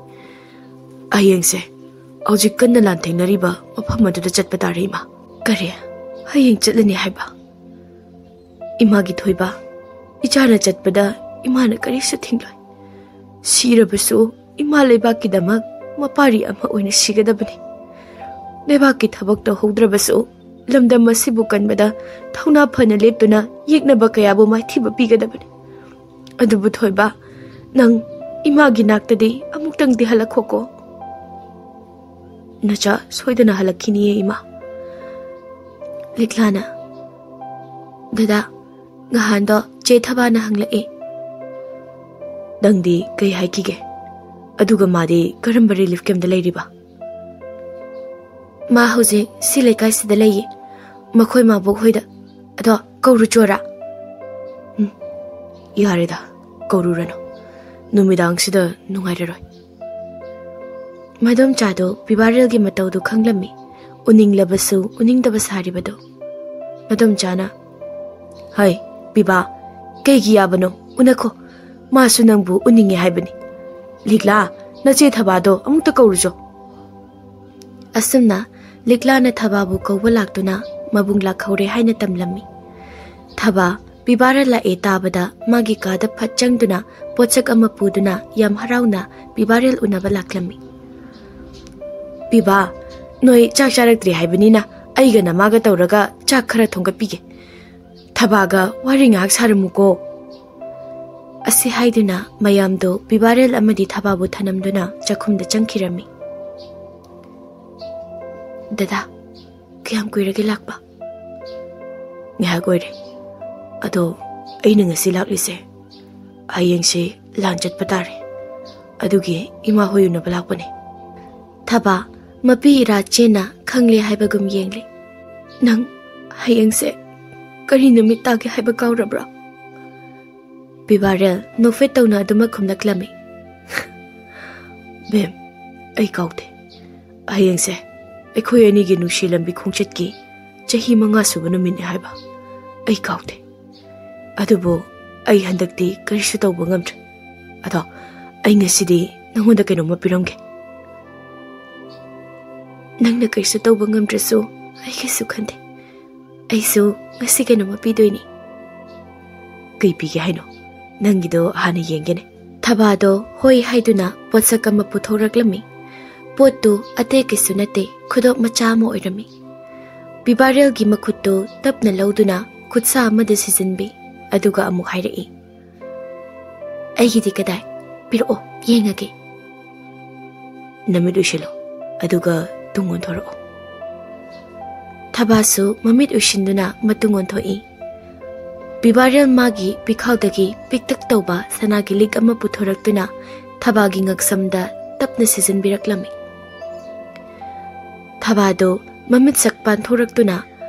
ꯍꯌꯦꯡꯁꯦ ꯍꯧꯖꯤꯛ ꯀꯟꯅ ꯂꯥꯟꯊꯦꯡꯅꯔꯤꯕ ꯃꯐꯝ ꯑꯗꯨꯗ ꯆꯠꯄ ꯇꯥꯔꯦ ꯏꯃꯥ꯫" "ꯀꯔꯤ? ꯍꯌꯦꯡ ꯆꯠꯂꯅꯤ ꯍꯥꯏꯕ?" "ꯏꯃꯥꯒꯤ ꯊꯣꯏꯕ, ꯏꯆꯥꯅ ꯆꯠꯄꯗ ꯏꯃꯥꯅ ꯀꯔꯤꯁꯨ ꯊꯤꯡꯂꯣꯏ꯫ ꯁꯤꯔꯕꯁꯨ ꯏꯃꯥ ꯂꯩꯕꯥꯛꯀꯤꯗꯃꯛ ꯃꯄꯥꯔꯤ ꯑꯃ ꯑꯣꯏꯅ ꯁꯤꯒꯗꯕꯅꯤ꯫ ꯂꯩꯕꯥꯛꯀꯤ ꯊꯕꯛ ꯇꯧꯍꯧꯗ꯭ꯔꯕꯁꯨ ꯂꯝꯗꯝ ꯑꯁꯤꯕꯨ ꯀꯟꯕꯗ ꯊꯧꯅꯥ ꯐꯅ ꯂꯦꯞꯇꯨꯅ ꯌꯦꯛꯅꯕ ꯀꯌꯥꯕꯨ ꯃꯥꯏꯊꯤꯕ ꯄꯤꯒꯗꯕꯅꯤ꯫ ꯑꯗꯨꯕꯨ ꯊꯣꯏꯕ, ꯅꯪ ꯏꯃꯥꯒꯤ ꯅꯥꯛꯇꯗꯤ ꯑꯃꯨꯛꯇꯪꯗꯤ ꯍꯜꯂꯛꯈꯣꯀꯣ꯫" "ꯅꯆꯥ ꯁꯣꯏꯗꯅ ꯍꯜꯂꯛꯈꯤꯅꯤꯌꯦ ꯏꯃꯥ꯫" ꯂꯤꯛꯂꯥꯅ, "ꯗꯗꯥ, ꯉꯍꯥꯟꯗꯣ ꯆꯦ ꯊꯕꯥꯅ ꯍꯪꯂꯛꯑꯦ꯫" "ꯅꯪꯗꯤ ꯀꯩ ꯍꯥꯏꯈꯤꯒꯦ? ꯑꯗꯨꯒ ꯃꯥꯗꯤ ꯀꯔꯝꯕ ꯔꯤꯂꯤꯐ ꯀꯦꯝꯞꯇ ꯂꯩꯔꯤꯕ?" "ꯃꯥ ꯍꯧꯖꯤꯛ ꯁꯤ ꯂꯩꯀꯥꯏꯁꯤꯗ ꯂꯩꯌꯦ, ꯃꯈꯣꯏ ꯃꯥꯕꯣꯛ ꯍꯣꯏꯗ꯫ ꯑꯗꯣ ꯀꯧꯔꯨꯆꯣꯔꯥ?" "ꯎꯝ, ꯌꯥꯔꯦꯗ, ꯀꯧꯔꯨꯔꯅꯨ꯫ ꯅꯨꯃꯤꯗꯥꯡꯁꯤꯗ ꯅꯨꯡꯉꯥꯏꯔꯔꯣꯏ꯫" ꯃꯗꯣꯝꯆꯥꯗꯣ ꯄꯤꯕꯥꯔꯦꯜꯒꯤ ꯃꯇꯧꯗꯨ ꯈꯪꯂꯝꯃꯤ, ꯎꯅꯤꯡꯂꯕꯁꯨ ꯎꯅꯤꯡꯗꯕ ꯁꯥꯔꯤꯕꯗꯣ꯫ ꯃꯗꯣꯝꯆꯥꯅ, "ꯍꯩ, ꯄꯤꯕꯥ, ꯀꯩꯒꯤ ꯌꯥꯕꯅꯣ? ꯎꯅꯈꯣ, ꯃꯥꯁꯨ ꯅꯪꯕꯨ ꯎꯅꯤꯡꯉꯦ ꯍꯥꯏꯕꯅꯤ꯫ ꯂꯤꯛꯂꯥ, ꯅꯆꯦ ꯊꯕꯥꯗꯣ ꯑꯃꯨꯛꯇ ꯀꯧꯔꯨꯆꯣ꯫ ꯑꯁꯨꯝꯅ ꯂꯤꯛꯂꯥꯅ ꯊꯕꯥꯕꯨ ꯀꯧꯕ ꯂꯥꯛꯇꯨꯅ ꯃꯕꯨꯡ ꯂꯥꯛꯍꯧꯔꯦ ꯍꯥꯏꯅ ꯇꯝꯂꯝꯃꯤ꯫ ꯊꯕꯥ ꯄꯤꯕꯥꯔꯦꯜ ꯂꯥꯛꯑꯦ ꯇꯥꯕꯗ ꯃꯥꯒꯤ ꯀꯥꯗ ꯐꯠ ꯆꯪꯗꯨꯅ ꯄꯣꯠꯁꯛ ꯑꯃ ꯄꯨꯗꯨꯅ ꯌꯥꯝ ꯍꯔꯥꯎꯅ ꯄꯤꯕꯥꯔꯦꯜ ꯎꯅꯕ ꯂꯥꯛꯂꯝꯃꯤ꯫ "ꯄꯤꯕꯥ, ꯅꯣꯏ ꯆꯥꯛ ꯆꯥꯔꯛꯇ꯭ꯔꯤ ꯍꯥꯏꯕꯅꯤꯅ ꯑꯩꯒ ꯅꯃꯥꯒ ꯇꯧꯔꯒ ꯆꯥꯛ ꯈꯔ ꯊꯣꯡꯒꯠꯄꯤꯒꯦ꯫ ꯊꯕꯥꯒ ꯋꯥꯔꯤ ꯉꯥꯏꯍꯥꯛ ꯁꯥꯔꯝꯃꯨꯀꯣ"꯫ ꯑꯁꯤ ꯍꯥꯏꯗꯨꯅ ꯃꯌꯥꯝꯗꯣ ꯄꯤꯕꯥꯔꯦꯜ ꯑꯃꯗꯤ ꯊꯕꯥꯕꯨ ꯊꯅꯝꯗꯨꯅ ꯆꯥꯛꯈꯨꯝꯗ ꯆꯪꯈꯤꯔꯝꯃꯤ꯫ "ꯗꯗꯥ, ꯀꯌꯥꯝ ꯀꯨꯏꯔꯒꯦ ꯂꯥꯛꯄ?" "ꯉꯥꯏꯍꯥꯛ ꯑꯣꯏꯔꯦ꯫ ꯑꯗꯣ ꯑꯩꯅ ꯉꯁꯤ ꯂꯥꯛꯂꯤꯁꯦ, ꯍꯌꯦꯡꯁꯦ ꯂꯥꯟ ꯆꯠꯄ ꯇꯥꯔꯦ꯫ ꯑꯗꯨꯒꯤ ꯏꯃꯥ ꯍꯣꯏ ꯎꯅꯕ ꯂꯥꯛꯄꯅꯦ"꯫ ꯊꯕꯥ ꯃꯄꯤ ꯏꯔꯥ ꯆꯦꯟꯅ ꯈꯪꯂꯦ ꯍꯥꯏꯕꯒꯨꯝ ꯌꯦꯡꯂꯦ꯫ "ꯅꯪ ꯍꯌꯦꯡꯁꯦ ꯀꯔꯤ ꯅꯨꯃꯤꯠ ꯇꯥꯒꯦ ꯍꯥꯏꯕ ꯀꯥꯎꯔꯕ꯭ꯔꯥ?" ꯄꯤꯕꯥꯔꯦꯜ ꯅꯣꯛꯐꯦꯠ ꯇꯧꯅ ꯑꯗꯨꯃꯛ ꯈꯨꯝꯂꯛꯂꯝꯃꯤ꯫ "ꯕꯦꯝ, ꯑꯩ ꯀꯥꯎꯗꯦ꯫ ꯍꯌꯦꯡꯁꯦ ꯑꯩꯈꯣꯏ ꯑꯅꯤꯒꯤ ꯅꯨꯡꯁꯤ ꯂꯝꯕꯤ ꯈꯣꯡꯆꯠꯀꯤ ꯆꯍꯤ ꯃꯉꯥ ꯁꯨꯕ ꯅꯨꯃꯤꯠꯅꯤ ꯍꯥꯏꯕ ꯑꯩ ꯀꯥꯎꯗꯦ꯫ ꯑꯗꯨꯕꯨ ꯑꯩ ꯍꯟꯗꯛꯇꯤ ꯀꯔꯤꯁꯨ ꯇꯧꯕ ꯉꯝꯗ꯭ꯔꯦ꯫ ꯑꯗꯣ ꯑꯩ ꯉꯁꯤꯗꯤ ꯅꯉꯣꯟꯗ ꯀꯩꯅꯣꯝꯃ ꯄꯤꯔꯝꯒꯦ"꯫ "ꯅꯪꯅ ꯀꯔꯤꯁꯨ ꯇꯧꯕ ꯉꯝꯗ꯭ꯔꯁꯨ ꯑꯩ ꯀꯩꯁꯨ ꯈꯟꯗꯦ꯫ ꯑꯩꯁꯨ ꯉꯁꯤ ꯀꯩꯅꯣꯝꯃ ꯄꯤꯗꯣꯏꯅꯤ"꯫ "ꯀꯩ ꯄꯤꯒꯦ ꯍꯥꯏꯅꯣ? ꯅꯪꯒꯤꯗꯣ ꯍꯥꯟꯅ ꯌꯦꯡꯒꯦꯅꯦ"꯫ ꯊꯕꯥꯗꯣ ꯍꯣꯏ ꯍꯥꯏꯗꯨꯅ ꯄꯣꯠꯁꯛ ꯑꯃ ꯄꯨꯊꯣꯔꯛꯂꯝꯃꯤ꯫ ꯄꯣꯠꯇꯨ ꯑꯇꯩ ꯀꯩꯁꯨ ꯅꯠꯇꯦ, ꯈꯨꯗꯣꯞ ꯃꯆꯥ ꯑꯃ ꯑꯣꯏꯔꯝꯃꯤ꯫ ꯄꯤꯕꯥꯔꯦꯜꯒꯤ ꯃꯈꯨꯠꯇꯨ ꯇꯞꯅ ꯂꯧꯗꯨꯅ ꯈꯨꯠꯁꯥ ꯑꯃꯗ ꯁꯤꯖꯤꯟꯕꯤ, ꯑꯗꯨꯒ ꯑꯃꯨꯛ ꯍꯥꯏꯔꯛꯏ, "ꯑꯩꯒꯤꯗꯤ ꯀꯗꯥꯏ? ꯄꯤꯔꯛꯑꯣ, ꯌꯦꯡꯉꯒꯦ"꯫ "ꯅꯃꯤꯠ ꯎꯏꯁꯤꯜꯂꯣ, ꯑꯗꯨꯒ ꯇꯨꯡ ꯑꯣꯟꯊꯣꯔꯛꯑꯣ"꯫ ꯊꯕꯥꯁꯨ ꯃꯃꯤꯠ ꯎꯏꯁꯤꯟꯗꯨꯅ ꯃꯇꯨꯡ ꯑꯣꯟꯊꯣꯛꯏ꯫ ꯄꯤꯕꯥꯔꯦꯜ ꯃꯥꯒꯤ ꯄꯤꯈꯥꯎꯗꯒꯤ ꯄꯤꯛꯇꯛ ꯇꯧꯕ ꯁꯅꯥꯒꯤ ꯂꯤꯛ ꯑꯃ ꯄꯨꯊꯣꯔꯛꯇꯨꯅ ꯊꯕꯥꯒꯤ ꯉꯛꯁꯝꯗ ꯇꯞꯅ ꯁꯤꯖꯤꯟꯕꯤꯔꯛꯂꯝꯃꯤ꯫ ꯊꯕꯥꯗꯣ ꯃꯃꯤꯠ ꯁꯛ ꯄꯥꯟꯊꯣꯔꯛꯇꯨꯅ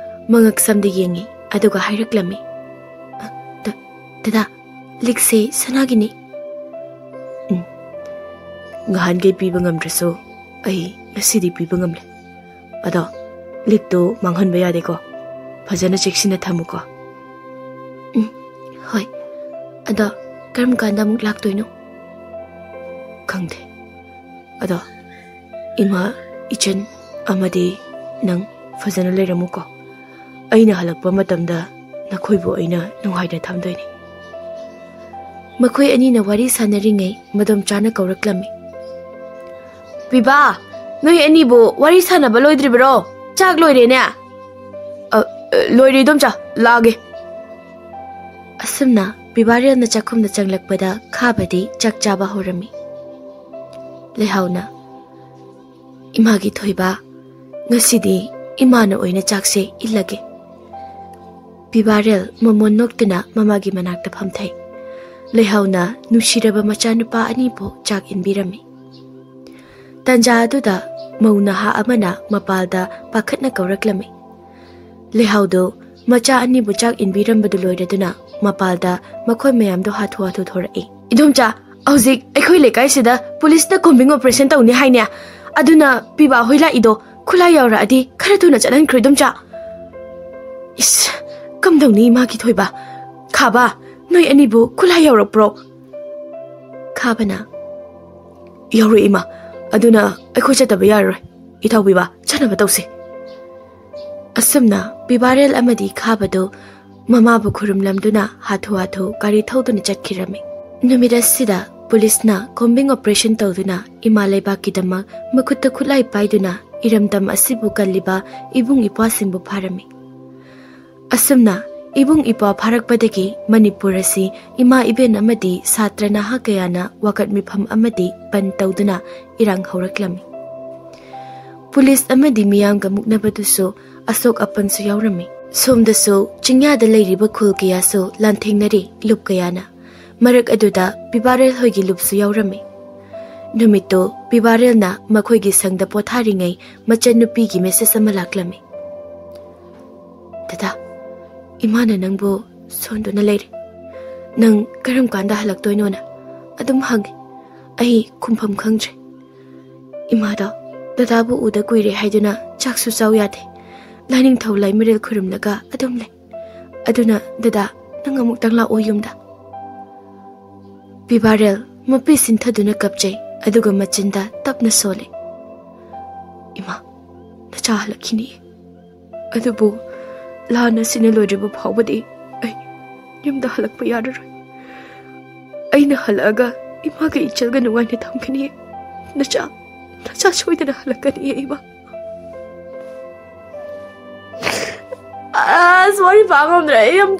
ꯃꯉꯛꯁꯝꯗ ꯌꯦꯡꯉꯤ, ꯑꯗꯨꯒ ꯍꯥꯏꯔꯛꯂꯝꯃꯤ, "ꯑ, ꯗ-, ꯗꯗꯥ, ꯂꯤꯛꯁꯦ ꯁꯅꯥꯒꯤꯅꯤ"꯫ "ꯎꯝ, ꯉꯍꯥꯟꯈꯩ ꯄꯤꯕ ꯉꯝꯗ꯭ꯔꯁꯨ ꯑꯩ ꯉꯁꯤꯗꯤ ꯄꯤꯕ ꯉꯝꯂꯦ꯫ ꯑꯗꯣ ꯂꯤꯛꯇꯣ ꯃꯥꯡꯍꯟꯕ ꯌꯥꯗꯦꯀꯣ, ꯐꯖꯅ ꯆꯦꯛꯁꯤꯟꯅ ꯊꯝꯃꯨꯀꯣ"꯫ "ꯎꯝ, ꯍꯣꯏ"꯫ ꯑꯗꯣ ꯀꯔꯝ ꯀꯥꯟꯗ ꯑꯃꯨꯛ ꯂꯥꯛꯇꯣꯏꯅꯣ? ꯈꯪꯗꯦ꯫ ꯑꯗꯣ ꯏꯃꯥ, ꯏꯆꯟ ꯑꯃꯗꯤ ꯅꯪ ꯐꯖꯅ ꯂꯩꯔꯝꯃꯨꯀꯣ꯫ ꯑꯩꯅ ꯍꯜꯂꯛꯄ ꯃꯇꯝꯗ ꯅꯈꯣꯏꯕꯨ ꯑꯩꯅ ꯅꯨꯡꯉꯥꯏꯅ ꯊꯝꯗꯣꯏꯅꯤ꯫ ꯃꯈꯣꯏ ꯑꯅꯤꯅ ꯋꯥꯔꯤ ꯁꯥꯟꯅꯔꯤꯉꯩ ꯃꯗꯣꯝꯆꯥꯅ ꯀꯧꯔꯛꯂꯝꯃꯤ꯫ "ꯄꯤꯕꯥ, ꯅꯣꯏ ꯑꯅꯤꯕꯨ ꯋꯥꯔꯤ ꯁꯥꯟꯅꯕ ꯂꯣꯏꯗ꯭ꯔꯤꯕꯔꯣ? ꯆꯥꯛ ꯂꯣꯏꯔꯦꯅꯦ?" "ꯑ, ꯑ, ꯂꯣꯏꯔꯦ ꯏꯗꯣꯝꯆꯥ, ꯂꯥꯛꯑꯒꯦ꯫" ꯑꯁꯨꯝꯅ ꯄꯤꯕꯥꯔꯦꯜꯅ ꯆꯥꯛꯈꯨꯝꯗ ꯆꯪꯂꯛꯄꯗ ꯈꯥꯕꯗꯤ ꯆꯥꯛ ꯆꯥꯕ ꯍꯧꯔꯝꯃꯤ꯫ ꯂꯩꯍꯥꯎꯅ, "ꯏꯃꯥꯒꯤ ꯊꯣꯏꯕ, ꯉꯁꯤꯗꯤ ꯏꯃꯥꯅ ꯑꯣꯏꯅ ꯆꯥꯛꯁꯦ ꯏꯜꯂꯒꯦ꯫" ꯄꯤꯕꯥꯔꯦꯜ ꯃꯃꯣꯟ ꯅꯣꯛꯇꯨꯅ ꯃꯃꯥꯒꯤ ꯃꯅꯥꯛꯇ ꯐꯝꯊꯩ꯫ ꯂꯩꯍꯥꯎꯅ ꯅꯨꯡꯁꯤꯔꯕ ꯃꯆꯥꯅꯨꯄꯥ ꯑꯅꯤꯕꯨ ꯆꯥꯛ ꯏꯟꯕꯤꯔꯝꯃꯤ꯫ ꯇꯟꯖꯥ ꯑꯗꯨꯗ ꯃꯧ ꯅꯍꯥ ꯑꯃꯅ ꯃꯄꯥꯜꯗ ꯄꯥꯈꯠꯅ ꯀꯧꯔꯛꯂꯝꯃꯤ꯫ ꯂꯩꯍꯥꯎꯗꯨ ꯃꯆꯥ ꯑꯅꯤꯕꯨ ꯆꯥꯛ ꯏꯟꯕꯤꯔꯝꯕꯗꯨ ꯂꯣꯏꯔꯗꯨꯅ ꯃꯄꯥꯜꯗ ꯃꯈꯣꯏ ꯃꯌꯥꯝꯗꯨ ꯍꯥꯊꯨ ꯍꯥꯊꯨ ꯊꯣꯔꯛꯏ꯫ "ꯏꯗꯣꯝꯆꯥ, ꯍꯧꯖꯤꯛ ꯑꯩꯈꯣꯏ ꯂꯩꯀꯥꯏꯁꯤꯗ ꯄꯨꯂꯤꯁꯅ combing operation ꯇꯧꯅꯤ ꯍꯥꯏꯅꯦ꯫ ꯑꯗꯨꯅ ꯄꯤꯕꯥ ꯍꯣꯏ ꯂꯥꯛꯏꯗꯣ ꯈꯨꯠꯂꯥꯏ ꯌꯥꯎꯔꯛꯑꯗꯤ ꯈꯔ ꯊꯨꯅ ꯆꯠꯍꯟꯈ꯭ꯔꯣ ꯏꯗꯣꯝꯆꯥ꯫" "ꯏꯁ, ꯀꯝꯗꯧꯅꯤ ꯏꯃꯥꯒꯤ ꯊꯣꯏꯕ? ꯈꯥꯕ, ꯅꯣꯏ ꯑꯅꯤꯕꯨ ꯈꯨꯠꯂꯥꯏ ꯌꯥꯎꯔꯛꯄ꯭ꯔꯣ?" ꯈꯥꯕꯅ, "ꯌꯥꯎꯔꯛꯏ ꯏꯃꯥ, ꯑꯗꯨꯅ ꯑꯩꯈꯣꯏ ꯆꯠꯇꯕ ꯌꯥꯔꯔꯣꯏ꯫ ꯏꯇꯥꯎ ꯄꯤꯕꯥ, ꯆꯠꯅꯕ ꯇꯧꯁꯤ꯫" ꯑꯁꯨꯝꯅ ꯄꯤꯕꯥꯔꯦꯜ ꯑꯃꯗꯤ ꯈꯥꯕꯗꯨ ꯃꯃꯥꯕꯨ ꯈꯨꯔꯨꯝꯂꯝꯗꯨꯅ ꯍꯥꯊꯨ ꯍꯥꯊꯨ ꯒꯥꯔꯤ ꯊꯧꯗꯨꯅ ꯆꯠꯈꯤꯔꯝꯃꯤ꯫ ꯅꯨꯃꯤꯠ ꯑꯁꯤꯗ ꯄꯨꯂꯤꯁꯅ combing operation ꯇꯧꯗꯨꯅ ꯏꯃꯥ ꯂꯩꯕꯥꯛꯀꯤꯗꯃꯛ ꯃꯈꯨꯠꯇ ꯈꯨꯠꯂꯥꯏ ꯄꯥꯏꯗꯨꯅ ꯏꯔꯝꯗꯝ ꯑꯁꯤꯕꯨ ꯀꯜꯂꯤꯕ ꯏꯕꯨꯡ ꯏꯄ꯭ꯋꯥꯁꯤꯡꯕꯨ ꯐꯥꯔꯝꯃꯤ꯫ ꯑꯁꯨꯝꯅ ꯏꯕꯨꯡ ꯏꯄ꯭ꯋꯥ ꯐꯥꯔꯛꯄꯗꯒꯤ ꯃꯅꯤꯄꯨꯔ ꯑꯁꯤ ꯏꯃꯥ ꯏꯕꯦꯟ ꯑꯃꯗꯤ ꯁꯥꯇ꯭ꯔ ꯅꯍꯥ ꯀꯌꯥꯅ ꯋꯥꯀꯠ ꯃꯤꯐꯝ ꯑꯃꯗꯤ ꯕꯟ ꯇꯧꯗꯨꯅ ꯏꯔꯥꯡ ꯍꯧꯔꯛꯂꯝꯃꯤ꯫ ꯄꯨꯂꯤꯁ ꯑꯃꯗꯤ ꯃꯤꯌꯥꯝꯒ ꯃꯨꯛꯅꯕꯗꯨꯁꯨ ꯑꯁꯣꯛ ꯑꯄꯟꯁꯨ ꯌꯥꯎꯔꯝꯃꯤ꯫ ꯁꯣꯝꯗꯁꯨ ꯆꯤꯡꯌꯥꯗ ꯂꯩꯔꯤꯕ ꯈꯨꯜ ꯀꯌꯥꯁꯨ ꯂꯥꯟꯊꯦꯡꯅꯔꯤ ꯂꯨꯞ ꯀꯌꯥꯅ꯫ ꯃꯔꯛ ꯑꯗꯨꯗ ꯄꯤꯕꯥꯔꯦꯜ ꯍꯣꯏꯒꯤ ꯂꯨꯞꯁꯨ ꯌꯥꯎꯔꯝꯃꯤ꯫ ꯅꯨꯃꯤꯠꯇꯨ ꯄꯤꯕꯥꯔꯦꯜꯅ ꯃꯈꯣꯏꯒꯤ ꯁꯪꯗ ꯄꯣꯊꯥꯔꯤꯉꯩ ꯃꯆꯟꯅꯨꯄꯤꯒꯤ message ꯑꯃ ꯂꯥꯛꯂꯝꯃꯤ꯫ "ꯗꯗꯥ, ꯏꯃꯥꯅ ꯅꯪꯕꯨ ꯁꯣꯟꯗꯨꯅ ꯂꯩꯔꯦ꯫ ꯅꯪ ꯀꯔꯝ ꯀꯥꯟꯗ ꯍꯜꯂꯛꯇꯣꯏꯅꯣꯅ ꯑꯗꯨꯝ ꯍꯪꯉꯤ꯫ ꯑꯩ ꯈꯨꯝꯐꯝ ꯈꯪꯗ꯭ꯔꯦ꯫ ꯏꯃꯥꯗꯣ ꯗꯗꯥꯕꯨ ꯎꯗ ꯀꯨꯏꯔꯦ ꯍꯥꯏꯗꯨꯅ ꯆꯥꯛꯁꯨ ꯆꯥꯎ ꯌꯥꯗꯦ꯫ ꯂꯥꯏꯅꯤꯡꯊꯧ ꯂꯥꯏꯃꯔꯦꯜ ꯈꯨꯔꯨꯝꯂꯒ ꯑꯗꯨꯝ ꯂꯩ꯫ ꯑꯗꯨꯅ ꯗꯗꯥ, ꯅꯪ ꯑꯃꯨꯛꯇꯪ ꯂꯥꯛꯑꯣ ꯌꯨꯝꯗ꯫" ꯄꯤꯕꯥꯔꯦꯜ ꯃꯄꯤ ꯁꯤꯟꯊꯗꯨꯅ ꯀꯞꯆꯩ, ꯑꯗꯨꯒ ꯃꯆꯤꯟꯗ ꯇꯞꯅ ꯁꯣꯜꯂꯤ, "ꯏꯃꯥ, ꯅꯆꯥ ꯍꯜꯂꯛꯈꯤꯅꯤ꯫ ꯑꯗꯨꯕꯨ ꯂꯥꯟ ꯑꯁꯤꯅ ꯂꯣꯏꯗ꯭ꯔꯤꯕ ꯐꯥꯎꯕꯗꯤ ꯑꯩ ꯌꯨꯝꯗ ꯍꯜꯂꯛꯄ ꯌꯥꯔꯔꯣꯏ꯫ ꯑꯩꯅ ꯍꯜꯂꯛꯑꯒ ꯏꯃꯥꯒ ꯏꯆꯜꯒ ꯅꯨꯡꯉꯥꯏꯅ ꯊꯝꯒꯅꯤ꯫ ꯅꯆꯥ, ꯅꯆꯥ ꯁꯣꯏꯗꯅ ꯍꯜꯂꯛꯀꯅꯤ, ꯏꯃꯥ꯫" ꯑꯁ, ꯋꯥꯔꯤ ꯄꯥ ꯉꯝꯗ꯭ꯔꯦ꯫ ꯑꯩ ꯌꯥꯝ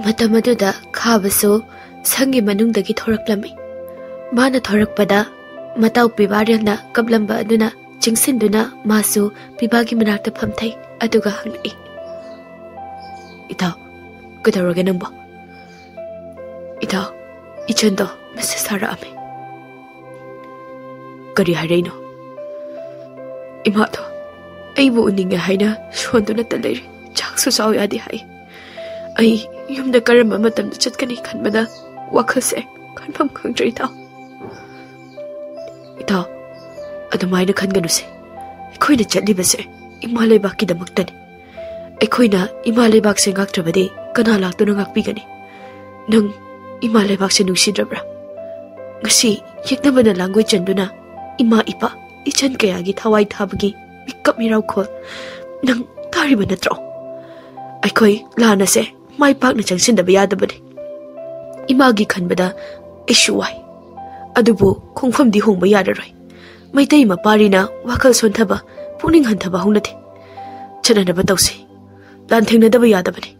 ꯃꯇꯝ ꯑꯗꯨꯗ ꯈꯥꯕꯁꯨ ꯁꯪꯒꯤ ꯃꯅꯨꯡꯗꯒꯤ ꯊꯣꯔꯛꯂꯝꯃꯤ꯫ ꯃꯥꯅ ꯊꯣꯔꯛꯄꯗ ꯃꯇꯥꯎ ꯄꯤꯕꯥꯔꯦꯜꯅ ꯀꯞꯂꯝꯕ ꯑꯗꯨꯅ ꯆꯤꯡꯁꯤꯟꯗꯨꯅ ꯃꯥꯁꯨ ꯄꯤꯕꯥꯒꯤ ꯃꯅꯥꯛꯇ ꯐꯝꯊꯩ, ꯑꯗꯨꯒ ꯍꯪꯂꯛꯏ, "ꯏꯇꯥꯎ, ꯀꯩꯗꯧꯔꯒꯦ ꯅꯪꯕꯣ?" "ꯏꯇꯥꯎ, ꯏꯆꯟꯗꯣ ꯃꯦꯁꯦꯖ ꯊꯥꯔꯛꯑꯝꯃꯦ꯫" "ꯀꯔꯤ ꯍꯥꯏꯔꯛꯏꯅꯣ?" "ꯏꯃꯥꯗꯣ ꯑꯩꯕꯨ ꯎꯅꯤꯡꯉꯦ ꯍꯥꯏꯅ ꯁꯣꯟꯗꯨꯅꯇ ꯂꯩꯔꯦ, ꯆꯥꯛꯁꯨ ꯆꯥꯎ ꯌꯥꯗꯦ ꯍꯥꯏ꯫ ꯑꯩ ꯌꯨꯝꯗ ꯀꯔꯝꯕ ꯃꯇꯝꯗ ꯆꯠꯀꯅꯤ ꯈꯟꯕꯗ ꯋꯥꯈꯜꯁꯦ ꯈꯟꯐꯝ ꯈꯪꯗ꯭ꯔꯦ, ꯏꯇꯥꯎ꯫" "ꯏꯇꯥꯎ, ꯑꯗꯨꯃꯥꯏꯅ ꯈꯟꯒꯅꯨꯁꯦ꯫ ꯑꯩꯈꯣꯏꯅ ꯆꯠꯂꯤꯕꯁꯦ ꯏꯃꯥ ꯂꯩꯕꯥꯛꯀꯤꯗꯃꯛꯇꯅꯤ꯫ ꯑꯩꯈꯣꯏꯅ ꯏꯃꯥ ꯂꯩꯕꯥꯛꯁꯦ ꯉꯥꯛꯇ꯭ꯔꯕꯗꯤ ꯀꯅꯥ ꯂꯥꯛꯇꯨꯅ ꯉꯥꯛꯄꯤꯒꯅꯤ? ꯅꯪ ꯏꯃꯥ ꯂꯩꯕꯥꯛꯁꯦ ꯅꯨꯡꯁꯤꯗ꯭ꯔꯕ꯭ꯔꯥ? ꯉꯁꯤ ꯌꯦꯛꯅꯕꯅ ꯂꯥꯡꯒꯣꯏ ꯆꯟꯗꯨꯅ ꯏꯃꯥ ꯏꯄꯥ, ꯏꯆꯟ ꯀꯌꯥꯒꯤ ꯊꯋꯥꯏ ꯊꯥꯕꯒꯤ ꯃꯤꯀꯞ ꯃꯤꯔꯥꯎꯈꯣꯜ ꯅꯪ ꯇꯥꯔꯤꯕ ꯅꯠꯇ꯭ꯔꯣ? ꯑꯩꯈꯣꯏ ꯂꯥꯟ ꯑꯁꯦ ꯃꯥꯏ ꯄꯥꯛꯅ ꯆꯪꯁꯤꯟꯗꯕ ꯌꯥꯗꯕꯅꯤ꯫ ꯏꯃꯥꯒꯤ ꯈꯟꯕꯗ ꯑꯩꯁꯨ ꯋꯥꯏ, ꯑꯗꯨꯕꯨ ꯈꯣꯡꯐꯝꯗꯤ ꯍꯣꯡꯕ ꯌꯥꯔꯔꯣꯏ꯫ ꯃꯩꯇꯩ ꯃꯄꯥꯔꯤꯅ ꯋꯥꯈꯜ ꯁꯣꯟꯊꯕ, ꯄꯨꯛꯅꯤꯡ ꯍꯟꯊꯕ ꯍꯧꯅꯗꯦ꯫ ꯆꯠꯅꯅꯕ ꯇꯧꯁꯤ꯫ ꯂꯥꯟꯊꯦꯡꯅꯗꯕ ꯌꯥꯗꯕꯅꯤ꯫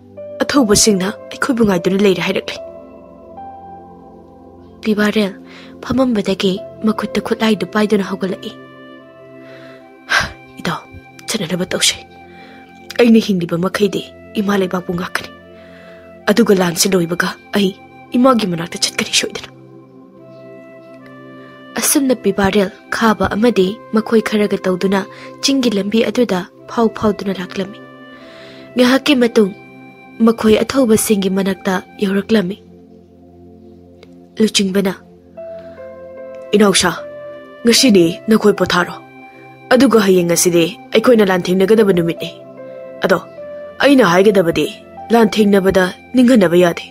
ꯑꯊꯧꯕꯁꯤꯡꯅ ꯑꯩꯈꯣꯏꯕꯨ ꯉꯥꯏꯗꯨꯅ ꯂꯩꯔꯦ ꯍꯥꯏꯔꯛꯂꯦ꯫ ꯄꯤꯕꯥꯔꯦꯜ ꯐꯝꯃꯝꯕꯗꯒꯤ ꯃꯈꯨꯠꯇ ꯈꯨꯠꯂꯥꯏꯗꯨ ꯄꯥꯏꯗꯨꯅ ꯍꯧꯒꯠꯂꯛꯏ꯫ "ꯏꯇꯥꯎ, ꯆꯠꯅꯅꯕ ꯇꯧꯁꯤ꯫ ꯑꯩꯅ ꯍꯤꯡꯂꯤꯕ ꯃꯈꯩꯗꯤ ꯏꯃꯥ ꯂꯩꯕꯥꯛꯄꯨ ꯉꯥꯛꯀꯅꯤ꯫ ꯑꯗꯨꯒ ꯂꯥꯟꯁꯤ ꯂꯣꯏꯕꯒ ꯑꯩ ꯏꯃꯥꯒꯤ ꯃꯅꯥꯛꯇ ꯆꯠꯀꯅꯤ ꯁꯣꯏꯗꯅ꯫" ꯑꯁꯨꯝꯅ ꯄꯤꯕꯥꯔꯦꯜ ꯈꯥꯕ ꯑꯃꯗꯤ ꯃꯈꯣꯏ ꯈꯔꯒ ꯇꯧꯗꯨꯅ ꯆꯤꯡꯒꯤ ꯂꯝꯕꯤ ꯑꯗꯨꯗ ꯐꯥꯎ ꯐꯥꯎꯗꯨꯅ ꯂꯥꯛꯂꯝꯃꯤ꯫ ꯉꯥꯏꯍꯥꯛꯀꯤ ꯃꯇꯨꯡ ꯃꯈꯣꯏ ꯑꯊꯧꯕꯁꯤꯡꯒꯤ ꯃꯅꯥꯛꯇ ꯌꯧꯔꯛꯂꯝꯃꯤ꯫ ꯂꯨꯆꯤꯡꯕꯅ, "ꯏꯅꯥꯎꯁꯥ, ꯉꯁꯤꯗꯤ ꯅꯈꯣꯏ ꯄꯣꯊꯥꯔꯣ꯫ ꯑꯗꯨꯒ ꯍꯌꯦꯡ ꯑꯁꯤꯗꯤ ꯑꯩꯈꯣꯏꯅ ꯂꯥꯟꯊꯦꯡꯅꯒꯗꯕ ꯅꯨꯃꯤꯠꯅꯤ꯫ ꯑꯗꯣ ꯑꯩꯅ ꯍꯥꯏꯒꯗꯕꯗꯤ, ꯂꯥꯟꯊꯦꯡꯅꯕꯗ ꯅꯤꯡꯍꯟꯅꯕ ꯌꯥꯗꯦ꯫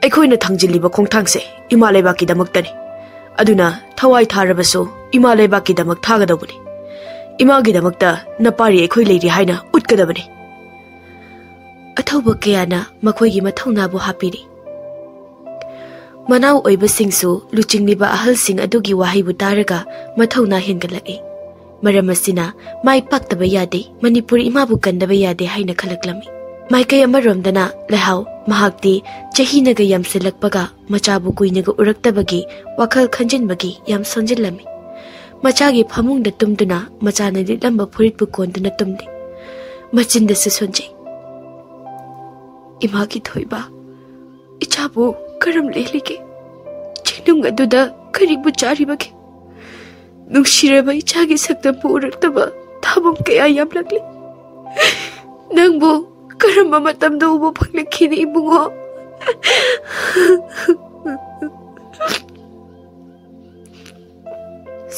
ꯑꯩꯈꯣꯏꯅ ꯊꯥꯡꯖꯤꯜꯂꯤꯕ ꯈꯣꯡꯊꯥꯡꯁꯦ ꯏꯃꯥ ꯂꯩꯕꯥꯛꯀꯤꯗꯃꯛꯇꯅꯤ꯫ ꯑꯗꯨꯅ ꯊꯋꯥꯏ ꯊꯥꯔꯕꯁꯨ ꯏꯃꯥ ꯂꯩꯕꯥꯛꯀꯤꯗꯃꯛ ꯊꯥꯒꯗꯧꯕꯅꯤ꯫ ꯏꯃꯥꯒꯤꯗꯃꯛꯇ ꯅꯄꯥꯔꯤ ꯑꯩꯈꯣꯏ ꯂꯩꯔꯤ ꯍꯥꯏꯅ ꯎꯠꯀꯗꯕꯅꯤ꯫" ꯑꯊꯧꯕ ꯀꯌꯥꯅ ꯃꯈꯣꯏꯒꯤ ꯃꯊꯧꯅꯥꯕꯨ ꯍꯥꯞꯄꯤꯔꯤ꯫ ꯃꯅꯥꯎ ꯑꯣꯏꯕꯁꯤꯡꯁꯨ ꯂꯨꯆꯤꯡꯂꯤꯕ ꯑꯍꯜꯁꯤꯡ ꯑꯗꯨꯒꯤ ꯋꯥꯍꯩꯕꯨ ꯇꯥꯔꯒ ꯃꯊꯧꯅꯥ ꯍꯦꯟꯒꯠꯂꯛꯏ꯫ ꯃꯔꯝ ꯑꯁꯤꯅ ꯃꯥꯏ ꯄꯥꯛꯇꯕ ꯌꯥꯗꯦ, ꯃꯅꯤꯄꯨꯔ ꯏꯃꯥꯕꯨ ꯀꯟꯗꯕ ꯌꯥꯗꯦ ꯍꯥꯏꯅ ꯈꯜꯂꯛꯂꯝꯃꯤ꯫ ꯃꯥꯏꯀꯩ ꯑꯃꯔꯣꯝꯗꯅ ꯂꯩꯍꯥꯎ, ꯃꯍꯥꯛꯇꯤ ꯆꯍꯤꯅꯒ ꯌꯥꯝꯁꯤꯜꯂꯛꯄꯒ ꯃꯆꯥꯕꯨ ꯀꯨꯏꯅꯒ ꯎꯔꯛꯇꯕꯒꯤ ꯋꯥꯈꯜ ꯈꯟꯖꯤꯟꯕꯒꯤ ꯌꯥꯝ ꯁꯣꯟꯖꯤꯜꯂꯝꯃꯤ꯫ ꯃꯆꯥꯒꯤ ꯐꯃꯨꯡꯗ ꯇꯨꯝꯗꯨꯅ ꯃꯆꯥꯅ ꯂꯤꯠꯂꯝꯕ ꯐꯨꯔꯤꯠꯄꯨ ꯀꯣꯟꯗꯨꯅ ꯇꯨꯝꯂꯤ꯫ ꯃꯆꯤꯟꯗꯁꯨ ꯁꯣꯟꯖꯩ꯫ "ꯏꯃꯥꯒꯤ ꯊꯣꯏꯕ, ꯏꯆꯥꯕꯨ ꯀꯔꯝ ꯂꯦꯜꯂꯤꯒꯦ? ꯆꯤꯡꯅꯨꯡ ꯑꯗꯨꯗ ꯀꯔꯤꯕꯨ ꯆꯥꯔꯤꯕꯒꯦ? ꯅꯨꯡꯁꯤꯔꯕ ꯏꯆꯥꯒꯤ ꯁꯛꯇꯝꯕꯨ ꯎꯔꯛꯇꯕ ꯊꯥꯕꯝ ꯀꯌꯥ ꯌꯥꯝꯂꯛꯂꯤ꯫ ꯅꯪꯕꯨ ꯀꯔꯝꯕ ꯃꯇꯝꯗ ꯎꯕ ꯐꯪꯂꯛꯈꯤꯅꯤ, ꯏꯕꯨꯡꯉꯣ?"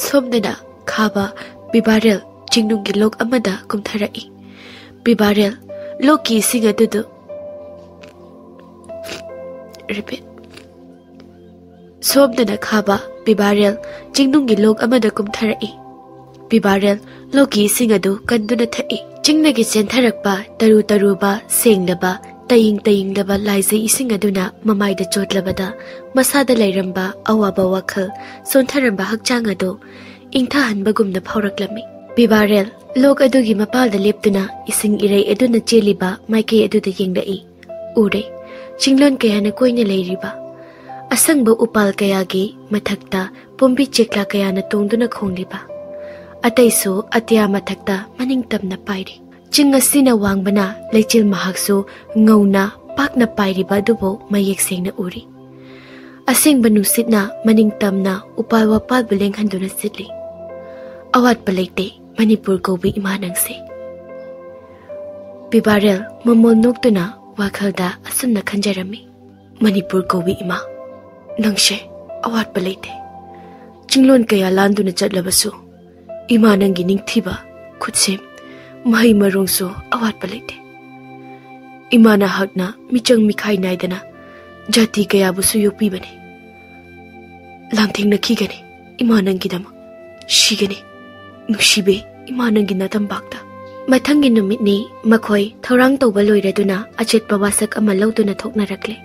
ꯁꯣꯝꯗꯅ ꯈꯥꯕ ꯄꯤꯕꯥꯔꯦꯜ ꯆꯤꯡꯅꯨꯡꯒꯤ ꯂꯣꯛ ꯑꯃꯗ ꯀꯨꯝꯊꯔꯛꯏ꯫ ꯄꯤꯕꯥꯔꯦꯜ ꯂꯣꯛꯀꯤ ꯏꯁꯤꯡ ꯑꯗꯨꯗꯨ, repeat꯫ ꯁꯣꯝꯗꯅ ꯈꯥꯕ ꯄꯤꯕꯥꯔꯦꯜ ꯆꯤꯡꯅꯨꯡꯒꯤ ꯂꯣꯛ ꯑꯃꯗ ꯀꯨꯝꯊꯔꯛꯏ꯫ ꯄꯤꯕꯥꯔꯦꯜ ꯂꯣꯛꯀꯤ ꯏꯁꯤꯡ ꯑꯗꯨ ꯀꯟꯗꯨꯅ ꯊꯛꯏ꯫ ꯆꯤꯡꯗꯒꯤ ꯆꯦꯟꯊꯔꯛꯄ ꯇꯔꯨ ꯇꯔꯨꯕ, ꯁꯦꯡꯂꯕ, ꯇꯌꯤꯡ ꯇꯌꯤꯡꯂꯕ ꯂꯥꯏꯖꯩ ꯏꯁꯤꯡ ꯑꯗꯨꯅ ꯃꯃꯥꯏꯗ ꯆꯣꯠꯂꯕꯗ ꯃꯁꯥꯗ ꯂꯩꯔꯝꯕ ꯑꯋꯥꯕ ꯋꯥꯈꯜ, ꯁꯣꯟꯊꯔꯝꯕ ꯍꯛꯆꯥꯡ ꯑꯗꯨ ꯏꯪꯊꯍꯟꯕꯒꯨꯝꯅ ꯐꯥꯎꯔꯛꯂꯝꯃꯤ꯫ ꯕꯤꯕꯥꯔꯦꯜ ꯂꯣꯛ ꯑꯗꯨꯒꯤ ꯃꯄꯥꯜꯗ ꯂꯦꯞꯇꯨꯅ ꯏꯁꯤꯡ ꯏꯔꯩ ꯑꯗꯨꯅ ꯆꯦꯜꯂꯤꯕ ꯃꯥꯏꯀꯩ ꯑꯗꯨꯗ ꯌꯦꯡꯂꯛꯏ꯫ ꯎꯔꯦ, ꯆꯤꯡꯂꯣꯟ ꯀꯌꯥꯅ ꯀꯣꯏꯅ ꯂꯩꯔꯤꯕ, ꯑꯁꯪꯕ ꯎꯄꯥꯜ ꯀꯌꯥꯒꯤ ꯃꯊꯛꯇ ꯄꯣꯝꯕꯤ ꯆꯦꯛꯂꯥ ꯀꯌꯥꯅ ꯇꯣꯡꯗꯨꯅ ꯈꯣꯡꯂꯤꯕ, ꯑꯇꯩꯁꯨ ꯑꯇꯤꯌꯥ ꯃꯊꯛꯇ ꯃꯅꯤꯡ ꯇꯝꯅ ꯄꯥꯏꯔꯤ꯫ ꯆꯤꯡ ꯑꯁꯤꯅ ꯋꯥꯡꯕꯅ ꯂꯩꯆꯤꯜ ꯃꯍꯥꯛꯁꯨ ꯉꯧꯅ ꯄꯥꯛꯅ ꯄꯥꯏꯔꯤꯕ ꯑꯗꯨꯕꯨ ꯃꯌꯦꯛ ꯁꯦꯡꯅ ꯎꯔꯤ꯫ ꯑꯁꯦꯡꯕ ꯅꯨꯡꯁꯤꯠꯅ ꯃꯅꯤꯡ ꯇꯝꯅ ꯎꯄꯥꯜ ꯋꯥꯄꯥꯜꯕꯨ ꯂꯦꯡꯍꯟꯗꯨꯅ ꯁꯤꯠꯂꯤ꯫ "ꯑꯋꯥꯠꯄ ꯂꯩꯇꯦ, ꯃꯅꯤꯄꯨꯔ ꯀꯧꯕꯤ ꯏꯃꯥ ꯅꯪꯁꯦ꯫" ꯕꯤꯕꯥꯔꯦꯜ ꯃꯃꯣꯜ ꯅꯣꯛꯇꯨꯅ ꯋꯥꯈꯜꯗ ꯑꯁꯨꯝꯅ ꯈꯟꯖꯔꯝꯃꯤ꯫ "ꯃꯅꯤꯄꯨꯔ ꯀꯧꯕꯤ ꯏꯃꯥ, ꯅꯪꯁꯦ ꯑꯋꯥꯠꯄ ꯂꯩꯇꯦ꯫ ꯆꯤꯡꯂꯣꯟ ꯀꯌꯥ ꯂꯥꯟꯗꯨꯅ ꯆꯠꯂꯕꯁꯨ, ꯏꯃꯥ ꯅꯪꯒꯤ ꯅꯤꯡꯊꯤꯕ ꯈꯨꯠꯁꯦꯝ, ꯃꯍꯩ ꯃꯔꯣꯡꯁꯨ ꯑꯋꯥꯠꯄ ꯂꯩꯇꯦ꯫ ꯏꯃꯥ ꯅꯍꯥꯛꯅ ꯃꯤꯆꯪ ꯃꯤꯈꯥꯏ ꯅꯥꯏꯗꯅ ꯖꯥꯇꯤ ꯀꯌꯥꯕꯨꯁꯨ ꯌꯣꯛꯄꯤꯕꯅꯤ꯫ ꯂꯥꯟꯊꯦꯡꯅꯈꯤꯒꯅꯤ ꯏꯃꯥ ꯅꯪꯒꯤꯗꯃꯛ꯫ ꯁꯤꯒꯅꯤ ꯅꯨꯡꯁꯤꯕꯤ ꯏꯃꯥ ꯅꯪꯒꯤ ꯅꯇꯝꯄꯥꯛꯇ꯫" ꯃꯊꯪꯒꯤ ꯅꯨꯃꯤꯠꯅꯤ ꯃꯈꯣꯏ ꯊꯧꯔꯥꯡ ꯇꯧꯕ ꯂꯣꯏꯔꯗꯨꯅ ꯑꯆꯦꯠꯄ ꯋꯥꯁꯛ ꯑꯃ ꯂꯧꯗꯨꯅ ꯊꯣꯛꯅꯔꯛꯂꯦ꯫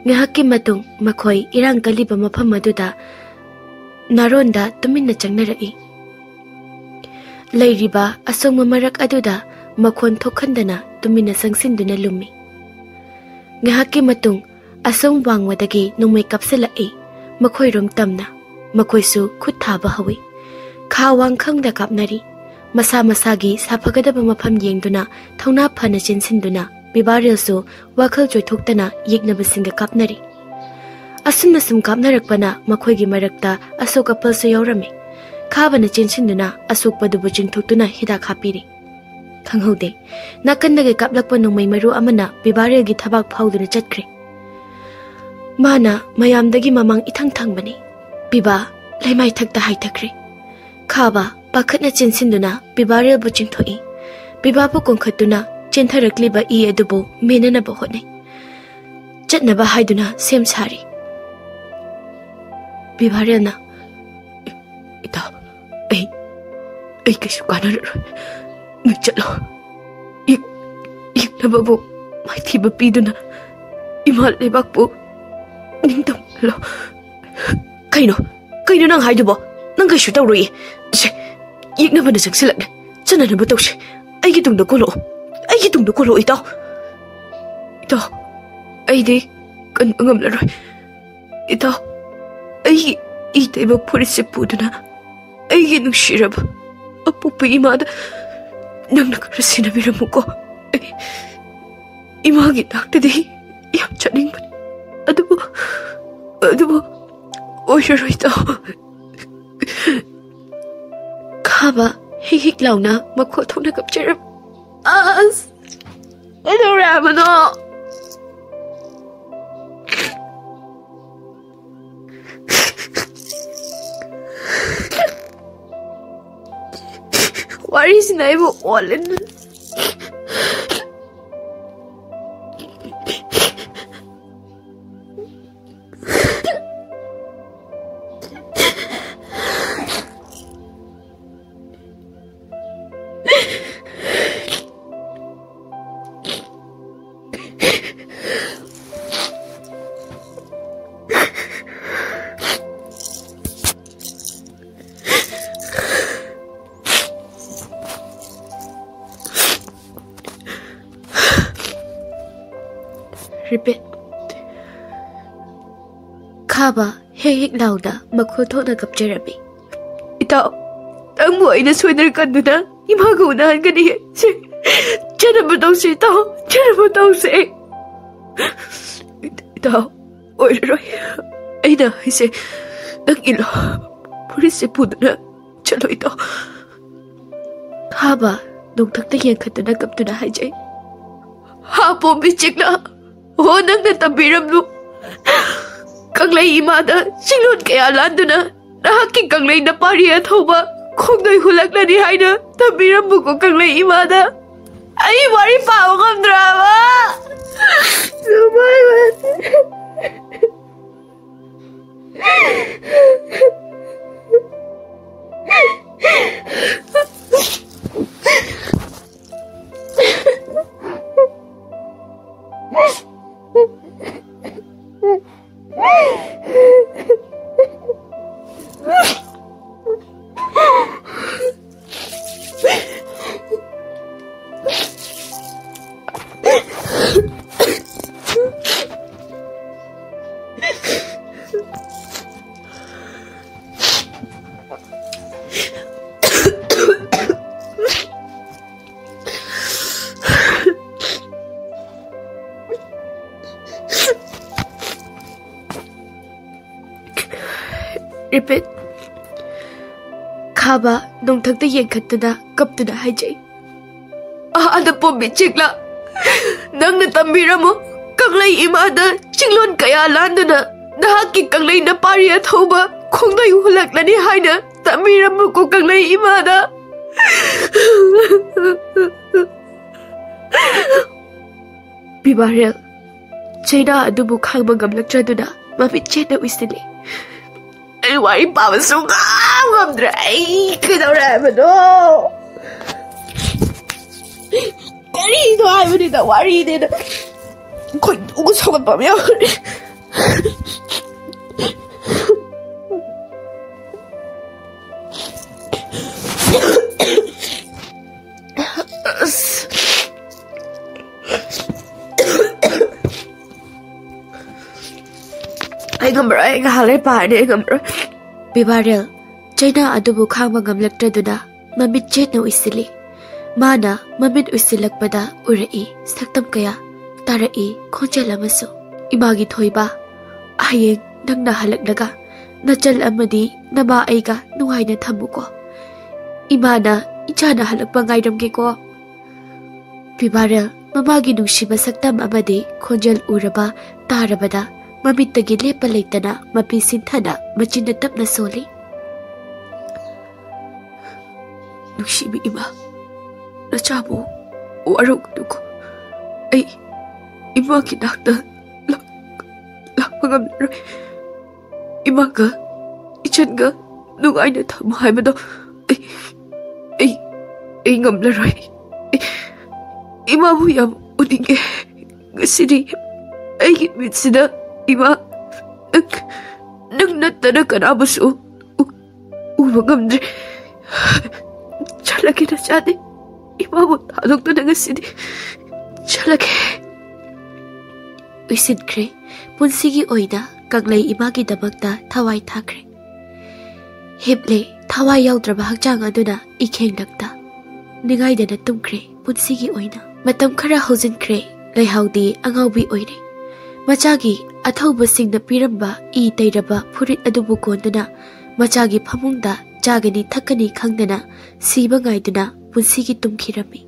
ꯉꯥꯏꯍꯥꯛꯀꯤ ꯃꯇꯨꯡ ꯃꯈꯣꯏ ꯏꯔꯥꯡ ꯀꯜꯂꯤꯕ ꯃꯐꯝ ꯑꯗꯨꯗ ꯅꯥꯔꯣꯟꯗ ꯇꯨꯃꯤꯟꯅ ꯆꯪꯅꯔꯛꯏ꯫ ꯂꯩꯔꯤꯕ ꯑꯁꯣꯡꯕ ꯃꯔꯛ ꯑꯗꯨꯗ ꯃꯈꯣꯟ ꯊꯣꯛꯍꯟꯗꯅ ꯇꯨꯃꯤꯟꯅ ꯆꯪꯁꯤꯟꯗꯨꯅ ꯂꯨꯝꯃꯤ꯫ ꯉꯥꯏꯍꯥꯛꯀꯤ ꯃꯇꯨꯡ ꯑꯁꯣꯝ ꯋꯥꯡꯃꯗꯒꯤ ꯅꯣꯡꯃꯩ ꯀꯥꯞꯁꯤꯜꯂꯛꯏ꯫ ꯃꯈꯣꯏꯔꯣꯝ ꯇꯝꯅ ꯃꯈꯣꯏꯁꯨ ꯈꯨꯠ ꯊꯥꯕ ꯍꯧꯏ꯫ ꯈꯥ ꯋꯥꯡꯈꯪꯗ ꯀꯥꯞꯅꯔꯤ꯫ ꯃꯁꯥ ꯃꯁꯥꯒꯤ ꯁꯥꯐꯒꯗꯕ ꯃꯐꯝ ꯌꯦꯡꯗꯨꯅ ꯊꯧꯅꯥ ꯐꯅ ꯆꯦꯟꯁꯤꯟꯗꯨꯅ ꯕꯤꯕꯥꯔꯦꯜꯁꯨ ꯋꯥꯈꯜ ꯆꯣꯏꯊꯣꯛꯇꯅ ꯌꯦꯛꯅꯕꯁꯤꯡꯒ ꯀꯥꯞꯅꯔꯤ꯫ ꯑꯁꯨꯝꯅ ꯁꯨꯝ ꯀꯥꯞꯅꯔꯛꯄꯅ ꯃꯈꯣꯏꯒꯤ ꯃꯔꯛꯇ ꯑꯁꯣꯛ ꯑꯄꯜꯁꯨ ꯌꯥꯎꯔꯝꯃꯤ꯫ ꯈꯥꯕꯅ ꯆꯦꯟꯁꯤꯟꯗꯨꯅ ꯑꯁꯣꯛꯄꯗꯨꯕꯨ ꯆꯤꯡꯊꯣꯛꯇꯨꯅ ꯍꯤꯗꯥꯛ ꯍꯥꯞꯄꯤꯔꯤ꯫ ꯈꯪꯍꯧꯗꯦ, ꯅꯥꯀꯟꯗꯒꯤ ꯀꯥꯞꯂꯛꯄ ꯅꯣꯡꯃꯩ ꯃꯔꯨ ꯑꯃꯅ ꯕꯤꯕꯥꯔꯦꯜꯒꯤ ꯊꯕꯥꯛ ꯐꯥꯎꯗꯨꯅ ꯆꯠꯈ꯭ꯔꯦ꯫ ꯃꯥꯅ ꯃꯌꯥꯝꯗꯒꯤ ꯃꯃꯥꯡ ꯏꯊꯪ ꯊꯪꯕꯅꯤ꯫ ꯕꯤꯕꯥ ꯂꯩꯃꯥꯏꯊꯛꯇ ꯍꯥꯏꯊꯈ꯭ꯔꯦ꯫ ꯈꯥꯕ ꯄꯥꯈꯠꯅ ꯆꯦꯟꯁꯤꯟꯗꯨꯅ ꯕꯤꯕꯥꯔꯦꯜꯕꯨ ꯆꯤꯡꯊꯣꯛꯏ꯫ ꯕꯤꯕꯥꯕꯨ ꯀꯣꯟꯈꯠꯇꯨꯅ ꯆꯦꯟꯊꯔꯛꯂꯤꯕ ꯏ ꯑꯗꯨꯕꯨ ꯃꯦꯟꯅꯅꯕ ꯍꯣꯠꯅꯩ꯫ ꯆꯠꯅꯕ ꯍꯥꯏꯗꯨꯅ ꯁꯦꯝ ꯁꯥꯔꯤ꯫ ꯕꯤꯕꯥꯔꯦꯜꯅ, "ꯏꯇꯥ, ꯑꯩ, ꯑꯩ ꯀꯩꯁꯨ ꯀꯥꯟꯅꯔꯔꯣꯏ꯫ ꯅꯣꯏ ꯆꯠꯂꯣ꯫ ꯌꯦꯛ-, ꯌꯦꯛꯅꯕꯕꯨ ꯃꯥꯏꯊꯤꯕ ꯄꯤꯗꯨꯅ ꯏꯃꯥ ꯂꯩꯕꯥꯛꯄꯨ ꯅꯤꯡꯇꯝꯍꯜꯂꯣ꯫" "ꯀꯩꯅꯣ? ꯀꯩꯅꯣ ꯅꯪ ꯍꯥꯏꯗꯨꯕꯣ?" ꯅꯪ ꯀꯩꯁꯨ ꯇꯧꯔꯣꯏꯌꯦ꯫ ꯁꯦ, ꯌꯦꯛꯅꯕꯅ ꯆꯪꯁꯤꯜꯂꯛꯂꯦ꯫ ꯆꯠꯅꯅꯕ ꯇꯧꯁꯦ꯫ ꯑꯩꯒꯤ ꯇꯨꯡꯗ ꯀꯣꯜꯂꯛꯑꯣ꯫ ꯑꯩꯒꯤ ꯇꯨꯡꯗ ꯀꯣꯜꯂꯛꯑꯣ, ꯏꯇꯥꯎ꯫ ꯏꯇꯥꯎ, ꯑꯩꯗꯤ ꯀꯟꯕ ꯉꯝꯂꯔꯣꯏ꯫ ꯏꯇꯥꯎ, ꯑꯩꯒꯤ ꯏ ꯇꯩꯕ ꯐꯨꯔꯤꯠꯁꯦ ꯄꯨꯗꯨꯅ ꯑꯩꯒꯤ ꯅꯨꯡꯁꯤꯔꯕ ꯑꯄꯣꯛꯄ ꯏꯃꯥꯗ ꯅꯪꯅ ꯈꯔ ꯁꯤꯟꯅꯕꯤꯔꯝꯃꯨꯀꯣ꯫ ꯑꯩ ꯏꯃꯥꯒꯤ ꯅꯥꯛꯇꯗꯤ ꯌꯥꯝ ꯆꯠꯅꯤꯡꯕꯅꯤ, ꯑꯗꯨꯕꯨ, ꯑꯗꯨꯕꯨ ꯑꯣꯏꯔꯔꯣꯏ, ꯏꯇꯥꯎ꯫ ꯈꯥꯕ ꯍꯤꯛ ꯍꯤꯛ ꯂꯥꯎꯅ ꯃꯈꯣꯜ ꯊꯣꯛꯅ ꯀꯞꯆꯔꯝꯃꯤ꯫ ꯑꯁ! ꯀꯩꯗꯧꯔꯦ ꯍꯥꯏꯕꯅꯣ? ꯋꯥꯔꯤꯁꯤꯅ ꯑꯩꯕꯨ ꯑꯣꯜꯂꯦ꯫ Repeat. ꯈꯥꯕ ꯍꯦꯛ ꯍꯦꯛ ꯂꯥꯎꯅ ꯃꯈꯣꯜ ꯊꯣꯛꯅ ꯀꯞꯆꯔꯝꯃꯤ꯫ ꯏꯇꯥꯎ, ꯅꯪꯕꯨ ꯑꯩꯅ ꯁꯣꯏꯗꯅ ꯀꯟꯗꯨꯅ ꯏꯃꯥꯒ ꯎꯅꯍꯟꯒꯅꯤ꯫ ꯁꯦ, ꯆꯠꯅꯕ ꯇꯧꯁꯤ, ꯏꯇꯥꯎ, ꯆꯠꯅꯕ ꯇꯧꯁꯤ꯫ ꯏꯇꯥꯎ, ꯑꯣꯏꯔꯔꯣꯏ꯫ ꯑꯩꯅ ꯍꯥꯏꯁꯦ ꯅꯪ ꯏꯜꯂꯣ꯫ ꯐꯨꯔꯤꯠꯁꯦ ꯄꯨꯗꯨꯅ ꯆꯠꯂꯣ, ꯏꯇꯥꯎ꯫ ꯈꯥꯕ ꯅꯣꯡꯊꯛꯇ ꯌꯦꯡꯈꯠꯇꯨꯅ ꯀꯞꯇꯨꯅ ꯍꯥꯏꯖꯩ꯫ ꯍꯥ, ꯄꯣꯝꯕꯤ ꯆꯤꯛꯅ, ꯍꯣ, ꯅꯪꯅ ꯇꯝꯕꯤꯔꯝꯂꯨ꯫ ꯀꯪꯂꯩ ꯏꯃꯥꯗ ꯆꯤꯡꯂꯣꯟ ꯀꯌꯥ ꯂꯥꯟꯗꯨꯅ ꯅꯍꯥꯛꯀꯤ ꯀꯪꯂꯩ ꯅꯄꯥꯔꯤ ꯑꯊꯧꯕ ꯈꯣꯡꯗꯣꯏ ꯍꯨꯜꯂꯛꯂꯅꯤ ꯍꯥꯏꯅ ꯇꯝꯕꯤꯔꯝꯃꯨꯀꯣ, ꯀꯪꯂꯩ ꯏꯃꯥꯗ꯫ ꯑꯩ ꯋꯥꯔꯤ ꯄꯥꯕ ꯉꯝꯗ꯭ꯔꯕ꯫ ꯔꯤꯄꯤꯠ꯫ ꯈꯥꯕ ꯅꯣꯡꯊꯛꯇ ꯌꯦꯡꯈꯠꯇꯨꯅ ꯀꯞꯇꯨꯅ ꯍꯥꯏꯖꯩ, "ꯑꯍꯥꯗ ꯄꯣꯝꯕꯤ ꯆꯤꯛꯂꯥ, ꯅꯪꯅ ꯇꯝꯕꯤꯔꯝꯃꯨ꯫ ꯀꯪꯂꯩ ꯏꯃꯥꯗ ꯆꯤꯡꯂꯣꯟ ꯀꯌꯥ ꯂꯥꯟꯗꯨꯅ ꯅꯍꯥꯛꯀꯤ ꯀꯪꯂꯩ ꯅꯄꯥꯔꯤ ꯑꯊꯧꯕ ꯈꯣꯡꯗꯣꯏ ꯍꯨꯜꯂꯛꯂꯅꯤ ꯍꯥꯏꯅ ꯇꯝꯕꯤꯔꯝꯃꯨꯀꯣ ꯀꯪꯂꯩ ꯏꯃꯥꯗ꯫" ꯕꯤꯕꯥꯔꯦꯜ ꯆꯩꯅꯥ ꯑꯗꯨꯕꯨ ꯈꯥꯡꯕ ꯉꯝꯂꯛꯇ꯭ꯔꯗꯨꯅ ꯃꯃꯤꯠ ꯆꯦꯠꯅ ꯎꯏꯁꯤꯜꯂꯤ꯫ "ꯑꯩ ꯋꯥꯔꯤ ꯄꯥꯕ ꯁꯨꯡꯉꯝ ꯉꯝꯗ꯭ꯔꯦ꯫ ꯑꯩ ꯀꯩꯗꯧꯔꯦ ꯍꯥꯏꯕꯅꯣ? ꯀꯔꯤꯅꯣ ꯍꯥꯏꯕꯅꯤꯗ, ꯋꯥꯔꯤꯅꯦꯅ ꯈꯣꯏꯗꯧꯒ ꯁꯧꯒꯠꯄ ꯑꯃ ꯌꯥꯎꯔꯦ꯫" ꯑꯁ꯫ "ꯑꯩ ꯉꯝꯃꯔꯣꯏ, ꯑꯩ ꯉꯥꯏꯍꯥꯛ ꯂꯩ ꯄꯥꯔꯅꯤ, ꯑꯩ ꯉꯝꯃꯔꯣꯏ꯫" ꯕꯤꯕꯥꯔꯦꯜ ꯆꯩꯅꯥ ꯑꯗꯨꯕꯨ ꯈꯥꯡꯕ ꯉꯝꯂꯛꯇ꯭ꯔꯗꯨꯅ ꯃꯃꯤꯠ ꯆꯦꯠꯅ ꯎꯏꯁꯤꯜꯂꯤ꯫ ꯃꯥꯅ ꯃꯃꯤꯠ ꯎꯏꯁꯤꯜꯂꯛꯄꯗ ꯎꯔꯛꯏ ꯁꯛꯇꯝ ꯀꯌꯥ, ꯇꯥꯔꯛꯏ ꯈꯣꯟꯖꯦꯜ ꯑꯃꯁꯨ꯫ "ꯏꯃꯥꯒꯤ ꯊꯣꯏꯕ, ꯍꯌꯦꯡ ꯅꯪꯅ ꯍꯜꯂꯛꯂꯒ ꯅꯆꯜ ꯑꯃꯗꯤ ꯅꯃꯥ ꯑꯩꯒ ꯅꯨꯡꯉꯥꯏꯅ ꯊꯝꯃꯨꯀꯣ꯫ ꯏꯃꯥꯅ ꯏꯆꯥꯅ ꯍꯜꯂꯛꯄ ꯉꯥꯏꯔꯝꯒꯦꯀꯣ꯫" ꯕꯤꯕꯥꯔꯦꯜ ꯃꯃꯥꯒꯤ ꯅꯨꯡꯁꯤꯕ ꯁꯛꯇꯝ ꯑꯃꯗꯤ ꯈꯣꯟꯖꯦꯜ ꯎꯔꯕ ꯇꯥꯔꯕꯗ ꯃꯃꯤꯠꯇꯒꯤ ꯂꯦꯞꯄ ꯂꯩꯇꯅ ꯃꯄꯤ ꯁꯤꯟꯊꯅ ꯃꯆꯤꯟꯅ ꯇꯞꯅ ꯁꯣꯜꯂꯤ꯫ "ꯅꯨꯡꯁꯤꯕꯤ ꯏꯃꯥ, ꯅꯆꯥꯕꯨ ꯋꯥꯔꯧꯒꯅꯨꯀꯣ꯫ ꯑꯩ ꯏꯃꯥꯒꯤ ꯅꯥꯛꯇ ꯂꯥꯛ-, ꯂꯥꯛꯄ ꯉꯝꯂꯔꯣꯏ꯫ ꯏꯃꯥꯒ ꯏꯆꯟꯒ ꯅꯨꯡꯉꯥꯏꯅ ꯊꯝꯃꯨ ꯍꯥꯏꯕꯗꯣ ꯑꯩ, ꯑꯩ, ꯑꯩ ꯉꯝꯂꯔꯣꯏ꯫ ꯑꯩ ꯏꯃꯥꯕꯨ ꯌꯥꯝ ꯎꯅꯤꯡꯉꯦ꯫ ꯉꯁꯤꯗꯤ ꯑꯩꯒꯤ ꯃꯤꯠꯁꯤꯗ ꯏꯃꯥ, ꯅꯪ, ꯅꯪ ꯅꯠꯇꯅ ꯀꯅꯥꯕꯨꯁꯨ ꯎ-, ꯎꯕ ꯉꯝꯗ꯭ꯔꯦ꯫ ꯆꯠꯂꯒꯦ ꯅꯆꯥꯗꯤ꯫ ꯏꯃꯥꯕꯨ ꯊꯥꯗꯣꯛꯇꯨꯅ ꯉꯁꯤꯗꯤ ꯆꯠꯂꯒꯦ꯫" ꯎꯏꯁꯤꯟꯈ꯭ꯔꯦ꯫ ꯄꯨꯟꯁꯤꯒꯤ ꯑꯣꯏꯅ ꯀꯪꯂꯩ ꯏꯃꯥꯒꯤꯗꯃꯛꯇ ꯊꯋꯥꯏ ꯊꯥꯈ꯭ꯔꯦ꯫ ꯍꯤꯞꯂꯦ꯫ ꯊꯋꯥꯏ ꯌꯥꯎꯗ꯭ꯔꯕ ꯍꯛꯆꯥꯡ ꯑꯗꯨꯅ ꯏꯈꯦꯡꯂꯛꯇ ꯅꯤꯡꯉꯥꯏꯗꯅ ꯇꯨꯝꯈ꯭ꯔꯦ꯫ ꯄꯨꯟꯁꯤꯒꯤ ꯑꯣꯏꯅ ꯃꯇꯝ ꯈꯔ ꯍꯧꯖꯤꯟꯈ꯭ꯔꯦ꯫ ꯂꯩꯍꯥꯎꯗꯤ ꯑꯉꯥꯎꯕꯤ ꯑꯣꯏꯔꯦ꯫ ꯃꯆꯥꯒꯤ ꯑꯊꯧꯕꯁꯤꯡꯅ ꯄꯤꯔꯝꯕ ꯏ ꯇꯩꯔꯕ ꯐꯨꯔꯤꯠ ꯑꯗꯨꯕꯨ ꯀꯣꯟꯗꯨꯅ ꯃꯆꯥꯒꯤ ꯐꯃꯨꯡꯗ ꯆꯥꯒꯅꯤ ꯊꯛꯀꯅꯤ ꯈꯪꯗꯅ ꯁꯤꯕ ꯉꯥꯏꯗꯨꯅ ꯄꯨꯟꯁꯤꯒꯤ ꯇꯨꯝꯈꯤꯔꯝꯃꯤ꯫